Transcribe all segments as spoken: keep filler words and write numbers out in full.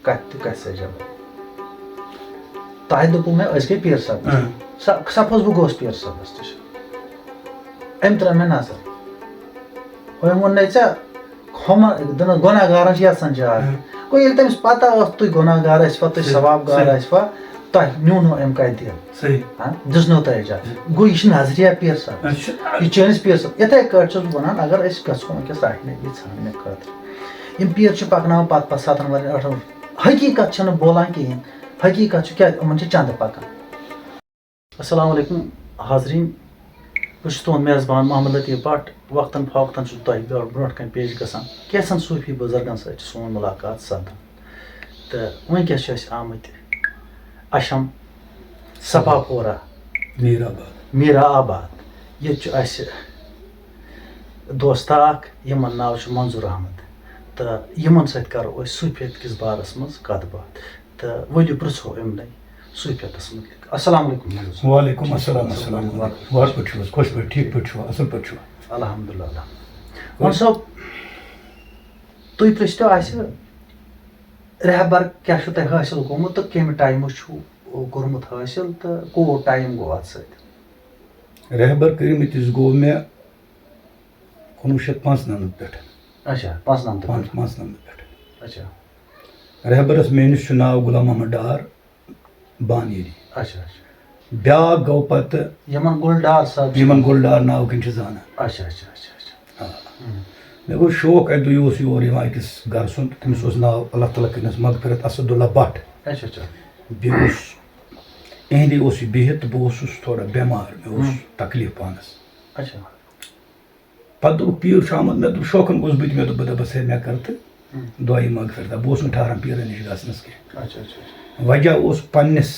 کتھ تہٕ کتھ سۭتۍ جواب؟ تۄہہِ دوٚپوُ مےٚ أسۍ گٔے پیٖر صٲبس۔ اۭں۔ سۄ سۄ پوٚز بہٕ گوس پیٖر صٲبس نِش۔ أمۍ ترٲو مےٚ نظر۔ أمۍ ووٚن نے ژےٚ ہُمن دِنس گۄناہ گارن چھِ یژھان جاے۔ اۭں۔ گوٚو ییٚلہِ تٔمِس پتہ ٲس تُہۍ گۄناہ گار ٲسوا، تُہۍ صحیح، ثواب گار صحیح۔ ٲسوا، تۄہہِ نیوٗ نہٕ أمۍ کتہِ دِل۔ صحیح۔ ہاں، دِژنو تۄہہِ اجازت۔ گوٚو یہِ چھِ نظریہ پیٖر صٲبس۔ اچھا۔ یہِ چھِ چٲنِس پیٖر صٲب۔ یِتھے کٲٹھۍ چھُس بہٕ ونان، اگر أسۍ گژھو وٕنکیٚس راہہِ نبی ژھانٛڈنہٕ خٲطرٕ، یِم پیٖر چھِ پکناوان پتہٕ پتہٕ ستن ؤرین ٲٹھن۔ حقیقت چھنہٕ بولان کہیٖنۍ۔ حقیقت چھُ کیٛاہ، یِمن چھِ چندٕ پکان۔ السلام علیکم حاضرین، بہٕ چھُس تُہُنٛد میزبان محمد لطیف بٹ۔ وقتاً فوقتاً چھُس تۄہہِ برٛونٛٹھ، برٛونٛٹھ کنہِ پیش گژھان۔ کینٛژن صوٗفی بُزرگن سۭتۍ چھِ سون مُلاقات سپدان۔ تہٕ وٕنکیٚس چھِ أسۍ آمٕتۍ اشم صفا پورہ، میٖر آباد۔ میٖر آباد۔ ییٚتہِ چھُ اَسہِ دوستہ اکھ، یِمن ناو چھُ منظور احمد، تہٕ یِمن سۭتۍ کرو أسۍ صوٗفیت کِس بارس منٛز کتھ باتھ۔ تہٕ ؤلِو پرٛژھو یِمنٕے صوٗفیتس مُتعلق۔ السلام علیکم منظور صٲب۔ وعلیکم السلام، السلام علیکم۔ وارٕ پٲٹھۍ چھِو حظ؟ خۄش پٲٹھۍ، ٹھیٖک پٲٹھۍ چھِوا؟ اَصٕل پٲٹھۍ چھِوا؟ الحمدللہ، الحمدللہ۔ منظور صٲب، تُہۍ پرٛژھتو اَسہِ، رہبر کیٛاہ چھُو تۄہہِ حٲصِل گوٚمُت تہٕ کَمہِ ٹایمہٕ چھُو کوٚرمُت حٲصِل تہٕ کوٗت ٹایم گوٚو اَتھ سۭتۍ؟ رہبر کٔرمٕتِس گوٚو مےٚ کُنوُہ شیٚتھ پانٛژنَمتھ پٮ۪ٹھ۔ اچھا، پانٛژنَمتھ پانٛژ-، پٮ۪ٹھ۔ پانٛژنَمتھ پٮ۪ٹھ۔ اچھا۔ رہبرس میٲنِس چھُ ناو غلام محمد ڈار بانیری۔ اچھا، اچھا۔ بیٛاکھ گوٚو پتہٕ یِمن گُلڈار صٲب چھِ یِمن گُلڈار ناو کِنۍ چھِ زانان۔ اچھا، اچھا، اچھا، اچھا۔ آ۔ ہم۔ مےٚ گوٚو شوق، اَکہِ دۄہ یہِ اوس یور یِوان أکِس گرٕ سُنٛد، تٔمِس اوس ناو اللہ تعالیٰ کٔرِنَس مغفرت اسد اللہ بٹ۔ اچھا، اچھا۔ بیٚیہِ اوس، یِہِنٛدے اوس یہِ بِہِتھ تہٕ بہٕ اوسُس تھوڑا بٮ۪مار، مےٚ اوس ہم۔ تکلیٖف پانَس۔ اچھا۔ پتہٕ دوٚپُکھ، پیٖر چھُ آمُت، مےٚ دوٚپ، شوقن گوٚوُس بہٕ تہِ، مےٚ دوٚپ، بہٕ دَپس، ہے، مےٚ کر تہٕ ہم۔ دۄہ یہِ مغفرت۔ بہٕ اوسُس نہٕ ٹھاران پیٖرن نِش گژھنس کینٛہہ۔ اچھا، اچھا، اچھا۔ وجہ اوس پننِس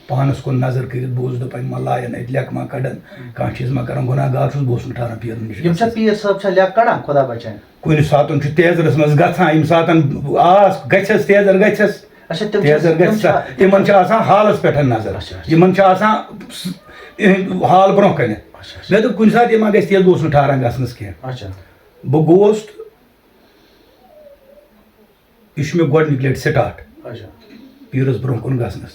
پانس کُن نظر کٔرِتھ، بہٕ اوسُس دپان، یِم ما لایَن اَتہِ، لیٚکہٕ ما کڑن، ہم۔ کانٛہہ چیٖز ما کرن، گۄناہ گار چھُس، بہٕ اوسُس نہٕ ٹھاران پیٖرن نِش یِم چھا گژھنس۔ پیٖر صٲب چھا لیٚکہٕ کڑان؟ خۄدا بچٲیِن۔ کُنہِ ساتن چھُ تیزرس منٛز گژھان، ییٚمہِ ساتن آس گژھٮ۪س، تیزر گژھٮ۪س، اچھا، تِم چھِ، تیزر تِم گژھِ چھِ سا، یِمن چھِ آسان حالس پٮ۪ٹھ نظر۔ اچھا، اچھا۔ یِمن چھِ آسان س-، یِہُنٛد حال برونٛہہ کنہِ۔ اچھا، اچھا۔ مےٚ دوٚپ، کُنہِ ساتہٕ یہِ ما گژھِ تیز، بہٕ اوسُس نہٕ ٹھاران گژھنس کینٛہہ۔ اچھا۔ بہٕ گوس تہٕ یہِ چھُ مےٚ گۄڈٕنِچ لٹہِ start اچھا۔ پیٖرس برونٛہہ کُن گژھنس۔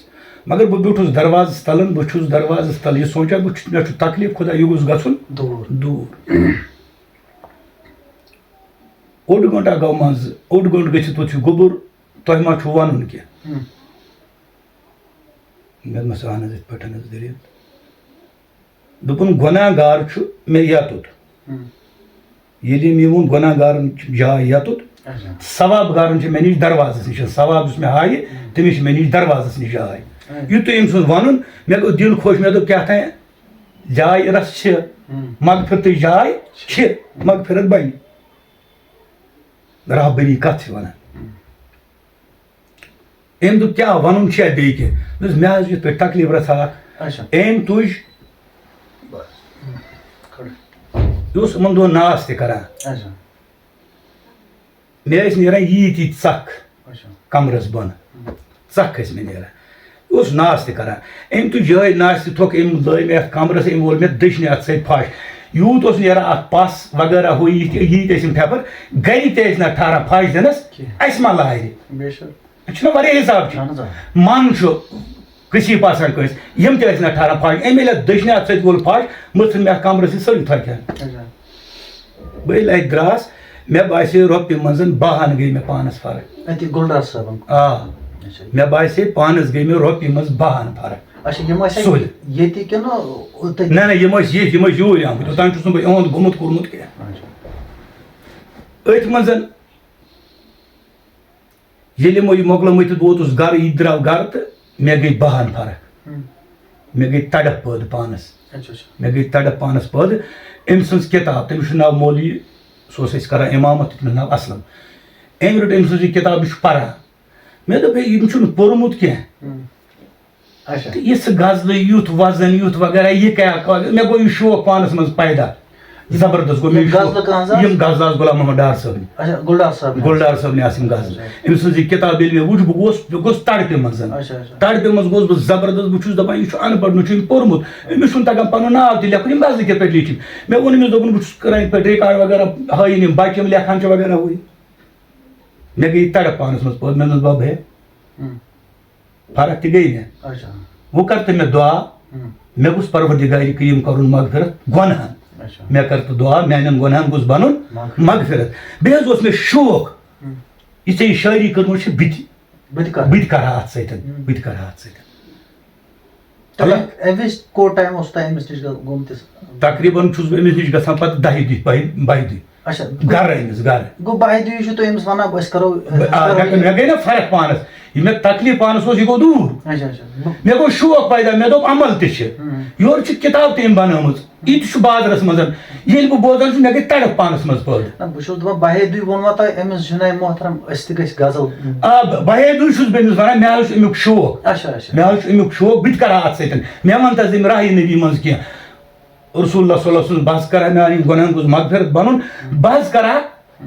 مگر بہٕ بیوٗٹھُس دروازس تلن، بہٕ چھُس دروازس تل یہِ سونٛچان، بہٕ چھُس، مےٚ چھُ تکلیٖف، خۄدا، یہِ گوٚژھ گژھُن دوٗر۔ دوٗر۔ اوٚڑ گٲنٛٹہ گوٚو منٛزٕ، اوٚڑ گٲنٛٹہٕ گٔژھِتھ ووٚتھ یہِ گوٚبُر، تۄہہِ ما چھُو وَنُن کینٛہہ؟ ہُم۔ مےٚ دوٚپمَس، اَہَن حظ، یِتھ پٲٹھۍ حظ دٔلیٖل۔ دوٚپُن، گۄناہ گار چھُ مےٚ یَتُت۔ ہُم۔ ییٚلہِ أمۍ یہِ ووٚن، گۄناہ گارَن چھِ جاے یَتُت، اچھا۔ ثواب گارَن چھِ مےٚ نِش دروازَس نِش۔ ثواب یُس مےٚ ہایہِ، ہُم۔ تٔمِس چھِ مےٚ نِش دروازَس نِش جاے۔ اچھا۔ یُتُے أمۍ سُنٛد وَنُن، مےٚ گوٚو دِل خۄش، مےٚ دوٚپ، کیٛاہ تام جاے رَژھ چھِ، ہُم۔ مغفرتٕچ جاے چھِ، مغفرت بَنہِ۔ راہبٔری کَتھ چھِ وَنان؟ ہُم۔ أمۍ دوٚپ، کیٛاہ وَنُن چھا بیٚیہِ کینٛہہ؟ دوٚپُس، مےٚ حظ یِتھ پٲٹھۍ تکلیٖف رژھا اکھ۔ اچھا۔ أمۍ تُج۔ بس۔ کھڑ۔ یہِ اوس یِمَن دۄہَن ناس تہِ کران۔ اچھا۔ مےٚ ٲسۍ نیران ییٖتۍ ییٖتۍ ژَکھ اچھا۔ کمرَس بۄن۔ ہُم۔ ژَکھ ٲسۍ مےٚ نیران۔ یہِ اوس ناس تہِ کران۔ أمۍ تُج یِہوٚے ناس تہِ تھوٚکھ، أمۍ لٲے مےٚ اَتھ کمرَس، أمۍ وول مےٚ دٔچھنہِ اَتھٕ سۭتۍ پھَش۔ یوٗت اوس نیران اَتھ پَس وغیرہ ہُہ یہِ تہِ، ییٖتۍ ٲسۍ یِم پھٮ۪پھر۔ گرِ تہِ ٲسۍ نہ ٹھاران پھَش دِنَس، کینٛہہ۔ اَسہِ ما لارِ؟ بے شک۔ چھُنہ واریاہ حساب چھُ۔ اہن حظ، آ۔ من چھُ کسی پاسان کٲنٛسہِ، یِم تہِ ٲسۍ نہ ٹھاران پھش۔ أمۍ ییٚلہِ اَتھ دٔچھنہِ اَتھٕ سۭتۍ وول پھش، مٔژھٕن مےٚ اَتھ کمرَس یہِ سٲرٕے تھۄکہِ ہن۔ اچھا۔ بہٕ ییٚلہِ اَتہِ درٛاس، مےٚ باسے رۄپیہِ منٛزَن باہَن گٔے مےٚ پانَس فرق۔ اَتی گُلڈار صٲبَن۔ آ۔ اچھا۔ مےٚ باسے پانَس گٔے مےٚ رۄپیہِ منٛز باہَن فرق۔ اچھا، یِم ٲسیا سُلہِ۔ ییٚتی کِنہٕ تٔتی؟ نہ، نہ، یِم ٲسۍ ییٚتھۍ، یِم ٲسۍ یوٗرۍ آمٕتۍ۔ اوٚتام چھُس نہٕ بہٕ یِہُنٛد گوٚمُت کوٚرمُت کینٛہہ۔ اچھا۔ أتھۍ منٛز ییٚلہِ یِمو یہِ مۄکلٲو مٔتھِتھ، بہٕ ووتُس گرٕ، یہِ تہِ درٛاو گرٕ تہٕ مےٚ گٔے بہان فرق۔ ہُم۔ مےٚ گٔے تڑپھ پٲدٕ پانَس۔ اچھا، اچھا۔ مےٚ گٔے تڑپھ پانَس پٲدٕ۔ أمۍ سٕنٛز کِتاب، تٔمِس چھُ ناو مولوی، سُہ اوس اَسہِ کران اِمامت، تٔمِس چھُ ناو اسلم۔ أمۍ رٔٹ أمۍ سٕنٛز یہِ کِتاب، یہِ چھُ پران۔ مےٚ دوٚپ، ہے، یِم چھُنہٕ پوٚرمُت کینٛہہ۔ ہُم۔ اچھا۔ تہٕ یِژھ غزلہٕ، یُتھ وزن، یُتھ وغیرہ، یہِ کیٛاہ کَتھ؟ مےٚ گوٚو یہِ شوق پانَس منٛز پیدا۔ زبردست گوٚو مےٚ یِم یہِ شوق۔ غزلہٕ کٕہٕنٛز آسہٕ؟ یِم غزلہٕ آسہٕ غلام محمد ڈار صٲبنہِ۔ اچھا، گُلڈار صٲبنہِ آسہٕ۔ گُلڈار صٲبنہِ آسہٕ یِم غزلہٕ۔ اچھا۔ أمۍ سٕنٛز یہِ کِتاب ییٚلہِ مےٚ وُچھ، بہٕ گوس، بہٕ گوس تڑپہِ منٛز۔ اچھا، اچھا۔ تڑپہِ منٛز گوس بہٕ زبردست، بہٕ چھُس دَپان، یہِ چھُ اَن پَڑھ، نہ چھُ أمۍ پوٚرمُت، أمِس چھُنہٕ تَگان پَنُن ناو تہِ لیکھُن، یِم غزلہٕ کِتھ پٲٹھۍ لیکھِم؟ مےٚ ووٚن أمِس، دوٚپُن، بہٕ چھُس کران یِتھ پٲٹھۍ record وغیرہ، ہٲیِن یِم بَچہِ، یِم لیکھان چھِ وغیرہ ہُہ یہِ۔ مےٚ گٔے تڑپھ پانَس منٛز پٲدٕ، مےٚ دوٚپمَس، بَب ہے، ہم۔ فرق تہِ گٔے مےٚ۔ اچھا۔ وۄنۍ کر تہٕ مےٚ دعا، ہم۔ مےٚ گوٚژھ پروردگار کریم کرُن مغفرت گۄنہن۔ اچھا۔ مےٚ کر تہٕ دعا، میانٮ۪ن گۄنہن گوٚژھ بنُن مغفرت۔ مغفرت۔ بیٚیہِ حظ اوس مےٚ شوق، ہم۔ یہِ ژےٚ یہِ شٲعری کٔرمٕژ چھِ، بہٕ تہِ، بہٕ تہِ کرٕ۔ بہٕ تہِ کرٕ ہا اتھ سۭتۍ، ہم۔ بہٕ تہِ کرٕ ہا اتھ سۭتۍ۔ تہٕ اللہ۔ أمۍ، أمِس کوٗت ٹایم اوس تۄہہِ أمِس نِش گٔ-، گوٚمتِس؟ تقریباً چھُس بہٕ أمِس نِش گژھان پتہٕ دَہہِ دۄہہِ، بَہہِ، بَہہِ دۄہہِ۔ اچھا، گوٚو، گرٕ أمِس، گرٕ۔ گوٚو بَہہِ دۄہہِ چھُ تُہۍ أمِس وَنان، أسۍ کَرو، بہٕ، آ، أسۍ کَرو مےٚ، یہِ۔ مےٚ گٔے نا فرق پانَس۔ یہِ مےٚ تکلیٖف پانَس اوس، یہِ گوٚو دوٗر۔ اچھا، اچھا۔ بہٕ مےٚ گوٚو شوق پیدا، مےٚ دوٚپ عمل تہِ چھِ۔ ہُم۔ یورٕ چھِ کِتاب تہِ أمۍ بنٲومٕژ۔ یہِ تہِ چھُ بازرَس منٛز۔ ییٚلہِ بہٕ بوزان چھُس، مےٚ گٔے تڑپ پانَس منٛز پٲدٕ۔ نہ، بہٕ چھُس دَپان، بَہے دُے ووٚنوا تۄہہِ أمِس جُنید محترم، أسۍ تہِ گٔژھۍ غزل؟ آ، بَ-، بَہے دُے چھُس بہٕ أمِس وَنان، مےٚ حظ چھُ اَمیُک شوق۔ اچھا، اچھا۔ مےٚ حظ چھُ اَمیُک شوق، بہٕ تہِ کَرٕ ہا اَتھ سۭتۍ۔ مےٚ وَن تہٕ زِ مےٚ راہی نبی منٛز کینٛہہ۔ رسول اللہ صلی اللہ علیہ وسلم، بہٕ حظ کَرٕ ہا میٛانٮ۪ن گۄناہَن گوٚژھ مغفرت بَنُن۔ بہٕ حظ کَرٕ ہا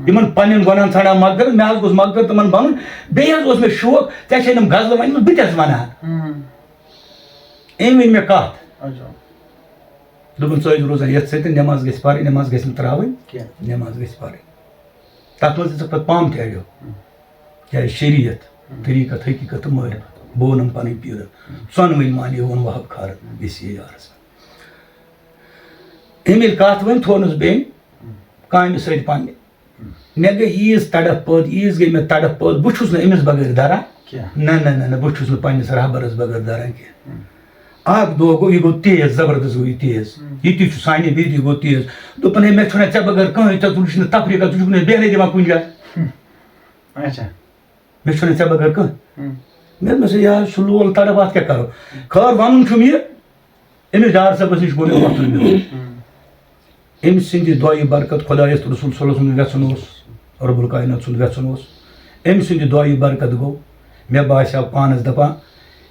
یِمَن پنٛنٮ۪ن گۄناہَن ژھانٛڈان مغفرت، مےٚ حظ گوٚژھ مغفرت تِمَن بَنُن۔ بیٚیہِ حظ اوس مےٚ شوق، ژےٚ چھے نہٕ غزلہٕ وَنِمٕژ، بہٕ تہِ حظ وَنہٕ ہا۔ ہُم۔ أمۍ ؤنۍ مےٚ کَتھ۔ اچھا۔ دوٚپُن، ژٕ ٲسۍ روزان یَتھ سۭتۍ، نٮ۪ماز گژھِ پَرٕنۍ، نٮ۪ماز گژھِ نہٕ ترٛاوٕنۍ کینٛہہ۔ نٮ۪ماز گژھِ پَرٕنۍ۔ تَتھ منٛز دِژٕکھ پَتہٕ پَمپ تہِ اَڑیو۔ ہُم۔ کیٛازِ شریعت، ہُم۔ طریٖقت، حقیٖقت تہٕ مٲرِتھ۔ ہُم۔ بہٕ ووٚنُم پنٕنۍ پیٖرَن۔ ہُم۔ ژۄنوٕنۍ مانے ووٚن وہب کھارَن، ہُم۔ یہِ چھِ یہِ یارَس۔ أمۍ ییٚلہِ کَتھ ؤنۍ، تھوٚونَس بیٚیہِ ہُم۔ کامہِ سۭتۍ پنٛنہِ۔ مےٚ گٔے ییٖژ تڑپھ پٲدٕ، ییٖژ گٔے مےٚ تڑپھ پٲدٕ، بہٕ چھُس نہٕ أمِس بغٲر دَران۔ کینٛہہ۔ نہ، نہ، نہ، نہ، بہٕ چھُس نہٕ پنٛنِس رہبرس بغٲر دَران کینٛہہ۔ ہُم۔ اَکھ دۄہ گوٚو، یہِ گوٚو تیز، زبردست گوٚو یہِ تیز۔ ہُم۔ یہِ تہِ چھُ سانہِ بیٚیہِ تہِ گوٚو تیز۔ دوٚپُن، ہے، مےٚ چھُنہ ژےٚ بغٲر کٕہٕنۍ، ژےٚ، ژٕ چھُکھ نہٕ تفریٖقس، ژٕ چھُکھ نہٕ بیٚہنَے دِوان کُنہِ جایہِ۔ ہُم۔ اچھا۔ مےٚ چھُنہٕ ژےٚ بغٲر کٕہٕنۍ۔ ہُم۔ مےٚ دوٚپمَس، یہِ حظ چھُ لول تڑپھ، اَتھ کیٛاہ کَرو؟ خٲر، وَنُن چھُم یہِ، أمِس ڈار صٲبَس نِش گوٚو مےٚ وۄتھُن میون۔ ہُم۔ أمۍ سٕنٛدِ دۄیہِ برکت، خۄدایَس تہٕ رسول صلی اللہ علیہ وسلم یُس یَژھُن اوس، رب الکائنات سُنٛد یَژھُن اوس، أمۍ سٕنٛدِ دۄیہِ برکت گوٚو، مےٚ باسیٛو پانَس دَپان،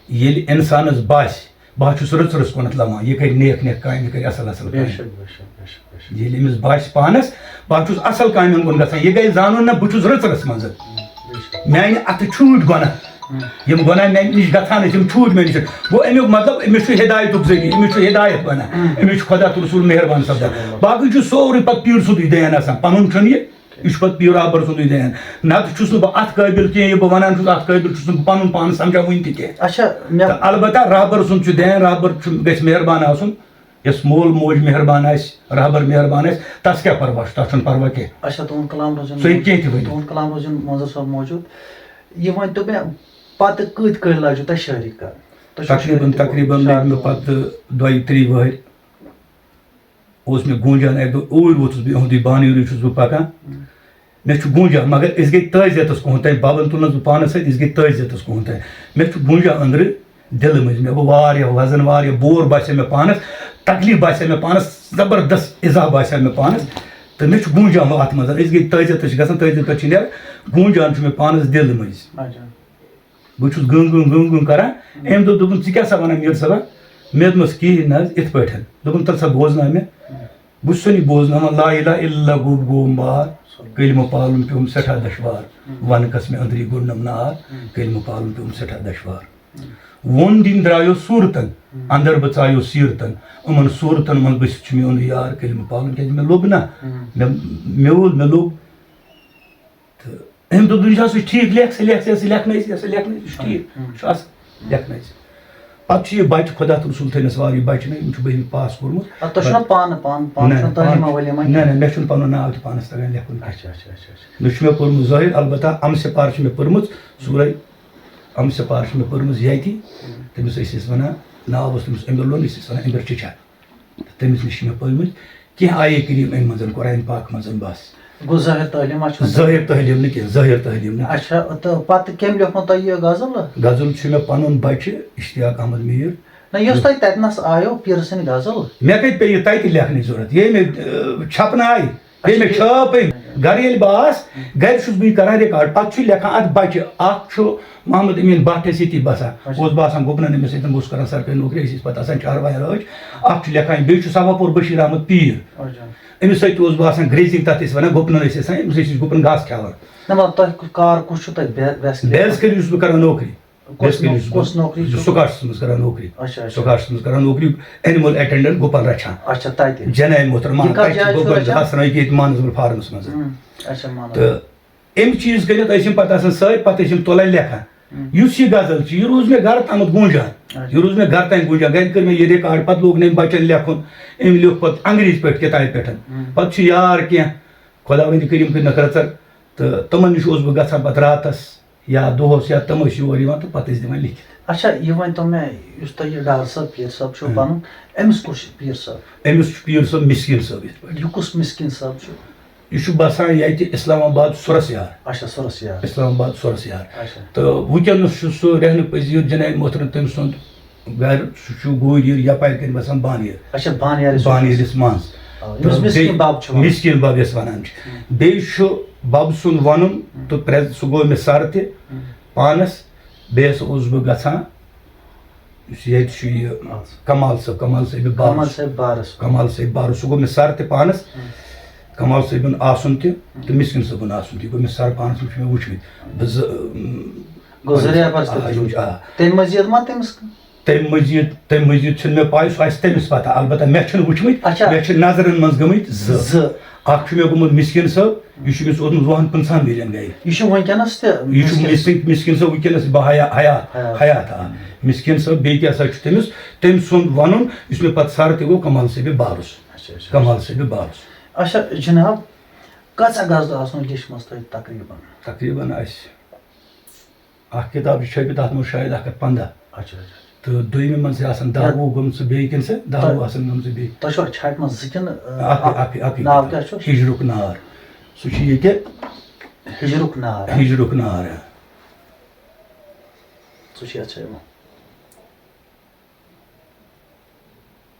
ییٚلہِ اِنسانَس باسہِ، بہٕ حظ چھُس رٕژ رٕژ کُنَتھ لَمان، یہِ کَرِ نیک نیک کامہِ، یہِ کَرِ اَصٕل اَصٕل بے کامہِ۔ شک، بے شک، بے شک، بے شک۔ ییٚلہِ أمِس باسہِ پانَس، بہٕ حظ چھُس اَصٕل کامٮ۪ن کُن گژھان، یہِ گژھِ زانُن نہ بہٕ چھُس رٕژ رٕژ منٛز۔ بے شک۔ میٛانہِ اَتھٕ چھوٗٹۍ گۄناہ۔ ہُم۔ یِم گۄناہ مےٚ نِش گژھان ٲسۍ، یِم چھوٗٹۍ مےٚ نِش۔ گوٚو اَمیُک مطلب، أمِس چھُ ہدایتُک ذٔریعہٕ، أمِس چھُ ہدایت بَنان، ہُم۔ أمِس چھُ خۄدا تہٕ رسول مہربان سَپدان۔ صلی اللہ۔ باقٕے چھُ سورُے پَتہٕ پیٖر سُنٛدُے دین آسان، پَنُن چھُنہٕ یہِ، یہِ چھُ پَتہٕ پیٖر رہبر سُنٛدُے دین۔ نَتہٕ چھُس نہٕ بہٕ اَتھ قٲبِل کینٛہہ، یہِ بہٕ وَنان چھُس، اَتھ قٲبِل چھُس نہٕ بہٕ پَنُن پان سَمجھان وٕنہِ تہِ کینٛہہ۔ اچھا، مےٚ تہٕ البتہ رہبر سُنٛد چھُ دین، رہبر چھُ، گژھِ مہربان آسُن۔ یۄس مول موج مہربان آسہِ، رہبر مہربان آسہِ، تَس کیٛاہ پَرواہ چھُ؟ تَتھ چھُنہٕ پَرواہ کینٛہہ۔ اچھا، تُہُنٛد کلام روزن سُہ ہیٚکہِ کینٛہہ تہِ ؤنِتھ۔ تُہُنٛد کلام روزن منظر صٲب موجود۔ یہِ ؤنۍ تو مےٚ، پَتہٕ کۭتۍ کٲلۍ لٲجِو تۄہہِ شٲعری کَرٕنۍ؟ تۄہہِ چھُو تقریباً، شٲعری تقریباً لٔگۍ مےٚ شاعری پَتہٕ دۄیہِ ترٛیٚیہِ وٕہٕرۍ۔ اوس مےٚ گوٗنجان، اَکہِ دۄہ اوٗرۍ ووتُس بہٕ، یِہُنٛدُے بانیُلٕے چھُس بہٕ پَکان۔ ہُم۔ مےٚ چھُ گوٗنجان، مگر أسۍ گٔے تٲزیتَس کُہُنٛد تام، بَبَن تُلنَس بہٕ پانَس سۭتۍ، أسۍ گٔے تٲزیتَس کُہُنٛد تام۔ مےٚ چھُ گوٗنجان أنٛدرٕ دِلہٕ مٔنٛزۍ، مےٚ گوٚو واریاہ وَزَن، واریاہ بور باسیو مےٚ پانَس، تکلیٖف باسیو مےٚ پانَس، زبردست اِزاہ باسیو مےٚ پانَس۔ تہٕ مےٚ چھُ گوٗنجان وۄنۍ اَتھ منٛز، أسۍ گٔے تٲزیتَس چھِ گژھان، تٲزیت پٮ۪ٹھ چھِ نیران، گوٗنجان چھُ مےٚ پانَس دِلہٕ مٔنٛزۍ۔ اچھا۔ بہٕ چھُس گٕنٛگ گٕنٛگ گٕنٛگ گٕنٛگ کران۔ أمۍ دوٚپ، دوٚپُن، "ژٕ کیٛاہ سا وَنان میٖر صٲبا؟" مےٚ دوٚپمَس، "کِہیٖنۍ نہٕ حظ، یِتھ پٲٹھۍ۔" دوٚپُن، "تَلہٕ سا بوزناو مےٚ۔" بہٕ چھُس سُہ نہٕ بوزناوان، لا الہ الا اللہ گوٚو، گوٚوُم بار، کلمہٕ پالُن پیوٚم سٮ۪ٹھاہ دشوار، وَنہٕ کَس مےٚ أنٛدری گوٚنڈنَم نار، کلمہٕ پالُن پیوٚم سٮ۪ٹھاہ دشوار۔ ووٚن دِنۍ درٛایو صوٗرتَن، اندر بہٕ ژایو سیٖرتَن، یِمَن صوٗرتَن منٛز بٔسِتھ چھُ میون یار، کلمہٕ پالُن کیٛازِ مےٚ لوٚب نہ، مےٚ، مےٚ ووٚن، مےٚ لوٚب۔ تہٕ أمۍ دوٚپ، "یہِ چھا سُہ ٹھیٖک، لیکھ سا، لیکھ سا، یہِ لیکھنٲیِس، یہِ لیکھنٲیِس، یہِ چھُ ٹھیٖک، ہُم۔ یہِ چھُ اَصٕل، لیکھنٲیِس۔" پَتہٕ چھُ یہِ بَچہٕ، خۄدا تہٕ رسوٗل تھٲینَس وارٕ، یہِ بَچہٕ نہ، یِم چھُ بٔہمہِ پاس کوٚرمُت۔ اَدٕ تۄہہِ چھُو نہ پَتہٕ پانہٕ، پانہٕ، پانہٕ نہ، چھُو نہ، تعلیٖم پانہٕ، اولیا نہ، کینٛہہ؟ نہ، مےٚ چھُنہٕ پَنُن ناو تہِ پانَس تَگان لیکھُن کینٛہہ۔ اچھا، اچھا، اچھا، اچھا۔ مےٚ چھُ مےٚ پوٚرمُت ظٲہِر، البتہ اَمسہِ پار چھُ مےٚ پٔرمٕژ، سورہ اَمسہِ پار چھِ مےٚ پٔرمٕژ ییٚتی، تٔمِس ٲسۍ أسۍ وَنان، ناو اوس تٔمِس أمِر لون، أسۍ ٲسۍ وَنان أمِر چِچا۔ تٔمِس نِش چھِ مےٚ پٔرمٕتۍ کینٛہہ آیے کریٖم اَمہِ منٛز، قرآن پاک منٛز بَس۔ گوٚو ظٲہِر تعلیٖم ما چھُو تۄہہِ؟ ظٲہِر تعلیٖم نہٕ کینٛہہ، ظٲہِر تعلیٖم نہٕ۔ اچھا، تہٕ پَتہٕ کٔمۍ لیوٚکھمو تۄہہِ یہِ غزل؟ غزل چھُ مےٚ پَنُن بَچہِ اشتیاق احمد میٖر۔ نہ، یُس تۄہہِ تَتہِ نَس آیو پیٖرٕ سٕنٛدِ غزل؟ مےٚ کَتہِ پیٚیہِ یہِ تَتہِ لیکھنٕچ ضوٚرَتھ؟ ییٚلہِ مےٚ، آ، چھَپنہٕ آیہِ، بیٚیہِ مےٚ اچھا، چھٲپ أمۍ۔ گرِ ییٚلہِ بہٕ آس، گرِ چھُس بہٕ یہِ کران ریکارڈ۔ پتہٕ چھُ لیکھان اتھ بچہِ، اکھ چھُ محمد امین بٹ، اَسہِ ییٚتی بسان۔ اچھا۔ اوس بہٕ آسان گُپنن أمِس سۭتۍ، بہٕ اوسُس کران سرکٲرۍ نوکری، أسۍ ٲسۍ پتہٕ آسان چاروایَن رٲچھ۔ اکھ چھُ لیکھان، بیٚیہِ چھُ صفا پور بشیر احمد پیٖر۔ اچھا۔ أمِس سۭتۍ تہِ اوسُس بہٕ آسان، گریزنگ تتھ ٲسۍ ونان، گُپنن ٲسۍ آسان، أمِس ٲسۍ أسۍ گُپن گاسہٕ کھیاوان۔ نہ، مطلب، تۄہہِ کُس کار کُس چھُو تۄہہِ بے-، basically؟ Basically چھُس بہٕ کران نوکری۔ کۄس نوکری چھُو؟ سُکاسٹس منٛز کران نوکری۔ اچھا، اچھا۔ سُکاسٹس منٛز کران نوکری، اینیمل اٹینڈنٹ، گُپن رچھان۔ اچھا، تتہِ۔ جناب محترم، یہِ کتھ جایہِ چھُ رچھان؟ گاسہٕ رٲچھ ییٚتہِ مانسبل فارمس منٛز۔ اۭں، اچھا، مانسبل۔ تہٕ امہِ چیٖز کٔرِتھ ٲسۍ یِم پتہٕ آسان سۭتۍ، پتہٕ ٲسۍ یِم تُلان لیکھان۔ یُس یہِ غزل چھِ، یہِ روٗز مےٚ گرٕ تامَتھ گوٗنجان۔ یہِ روٗز مےٚ گرٕ تام گوٗنجان۔ گرِ کٔر مےٚ یہِ ریکارڈ، پَتہٕ لوگ نٔمۍ بَچَن لیکھُن۔ أمۍ لیوٚکھ پَتہٕ انگریزی پٲٹھۍ کِتابہِ پٮ۪ٹھ۔ پَتہٕ چھُ یار کینٛہہ، خۄداوندِ کریٖم کٔرِنَکھ رٕژَر، تہٕ تِمَن نِش اوسُس بہٕ گژھان پَتہٕ راتَس یا دۄہَس، یا تِم ٲسۍ یور یِوان تہٕ پَتہٕ ٲسۍ دِوان لیکھِتھ۔ اچھا، یہِ ؤنۍ تو مےٚ، یُس تۄہہِ یہِ ڈار صٲب، پیٖر صٲب چھُو پَنُن، أمِس کُس چھُ پیٖر صٲب؟ أمِس چھُ پیٖر صٲب مسکیٖن صٲب یِتھ پٲٹھۍ۔ یہِ کُس مسکیٖن صٲب چھُ؟ یہِ چھُ بسان ییٚتہِ اسلام آباد سُرس یار۔ اچھا، سُرس یار۔ اسلام آباد سُرس یار۔ اچھا۔ تہٕ وٕنکیٚنس چھُ سُہ رہنہٕ پذیٖر جناب محترم تٔمۍ سُنٛد گرٕ، سُہ چھُ گوٗرۍ ییر یپارِ کِنۍ بسان بانیر۔ اچھا، بانیارِ سُرس۔ بانیرس منٛز۔ آ، یُس تہٕ مسکیٖن بیٚیہِ بب چھُ وَنان۔ مسکیٖن بب یَس وَنان چھِ۔ بیٚیہِ چھُ بب سُنٛد وَنُن تہٕ پرٛٮ۪ز-، سُہ گوٚو مےٚ سر تہِ پانس۔ بیٚیہِ ہسا اوسُس بہٕ گژھان یُس ییٚتہِ چھُ یہِ کمال صٲب، کمال صٲبہِ بارُس۔ کمال صٲبہِ بارُس۔ کمال صٲبہِ بارُس، سُہ گوٚو مےٚ سر تہِ پانس۔ کمال صٲبُن آسُن تہِ تہٕ مسکیٖن صٲبُن آسُن تہِ، یہِ گوٚو مےٚ سر پانس، یِم چھِ مےٚ وٕچھمٕتۍ۔ بہٕ زٕ، گوٚو زٕ ریپر تہِ آ، یِم چھِ، آ۔ تَمہِ مٔزیٖد ما تٔمِس؟ تَمہِ مٔزیٖد، تَمہِ مٔزیٖد چھُنہٕ مےٚ پَے، سُہ آسہِ تٔمِس پَتہ۔ البتہ مےٚ چھِنہٕ وٕچھمٕتۍ، اچھا۔ مےٚ چھِ نظرَن منٛز گٔمٕتۍ زٕ۔ زٕ۔ اَکھ چھُ مےٚ گوٚمُت مسکیٖن صٲب، یہِ چھُ أمِس ووتمُت وُہَن پٕنٛژٕہَن ؤرِین گٔے۔ یہِ چھُ وٕنکیٚنَس تہِ یہِ چھُ مسکیٖن؟ مسکیٖن، مسکیٖن صٲب وٕنکیٚنَس بہٕ حیا-، حیات، حیات۔ حیات، آ۔ مسکیٖن صٲب، بیٚیہِ کیٛاہ سا چھُ تٔمِس، تٔمۍ سُنٛد وَنُن، یُس مےٚ پَتہٕ سَر تہِ گوٚو، کمال صٲبہِ بارُس۔ اچھا، اچھا۔ کمال صٲبہِ بارُس۔ اچھا جناب، کۭژاہ غزلہٕ آسنو لیچھمَژ تۄہہِ تقریٖباً؟ تقریٖباً آسہِ اکھ کِتاب چھِ چھٲپِتھ، تَتھ منٛز شاید اکھ ہَتھ پنٛداہ۔ اچھا، اچھا۔ تہٕ دوٚیمہِ منٛز چھِ آسان دَہ تۄہہِ وُہ گٔمژٕ بیٚیہِ کِنہٕ سا دَہ تۄہہِ وُہ آسان گٔمژٕ بیٚیہِ۔ تۄہہِ چھوا چھاپِمژٕ زٕ کِنہٕ، آ، اَکٕے، اَکھ؟ اَکٕے، اَکٕے ناو کِتاب۔ کیٛاہ چھُس؟ ہِجرُک نار۔ سُہ چھُ ییٚتہِ۔ ہِجرُک نار، ہا؟ ہِجرُک نار، آ۔ سُہ چھُ یَتھ چھٲپِمُت۔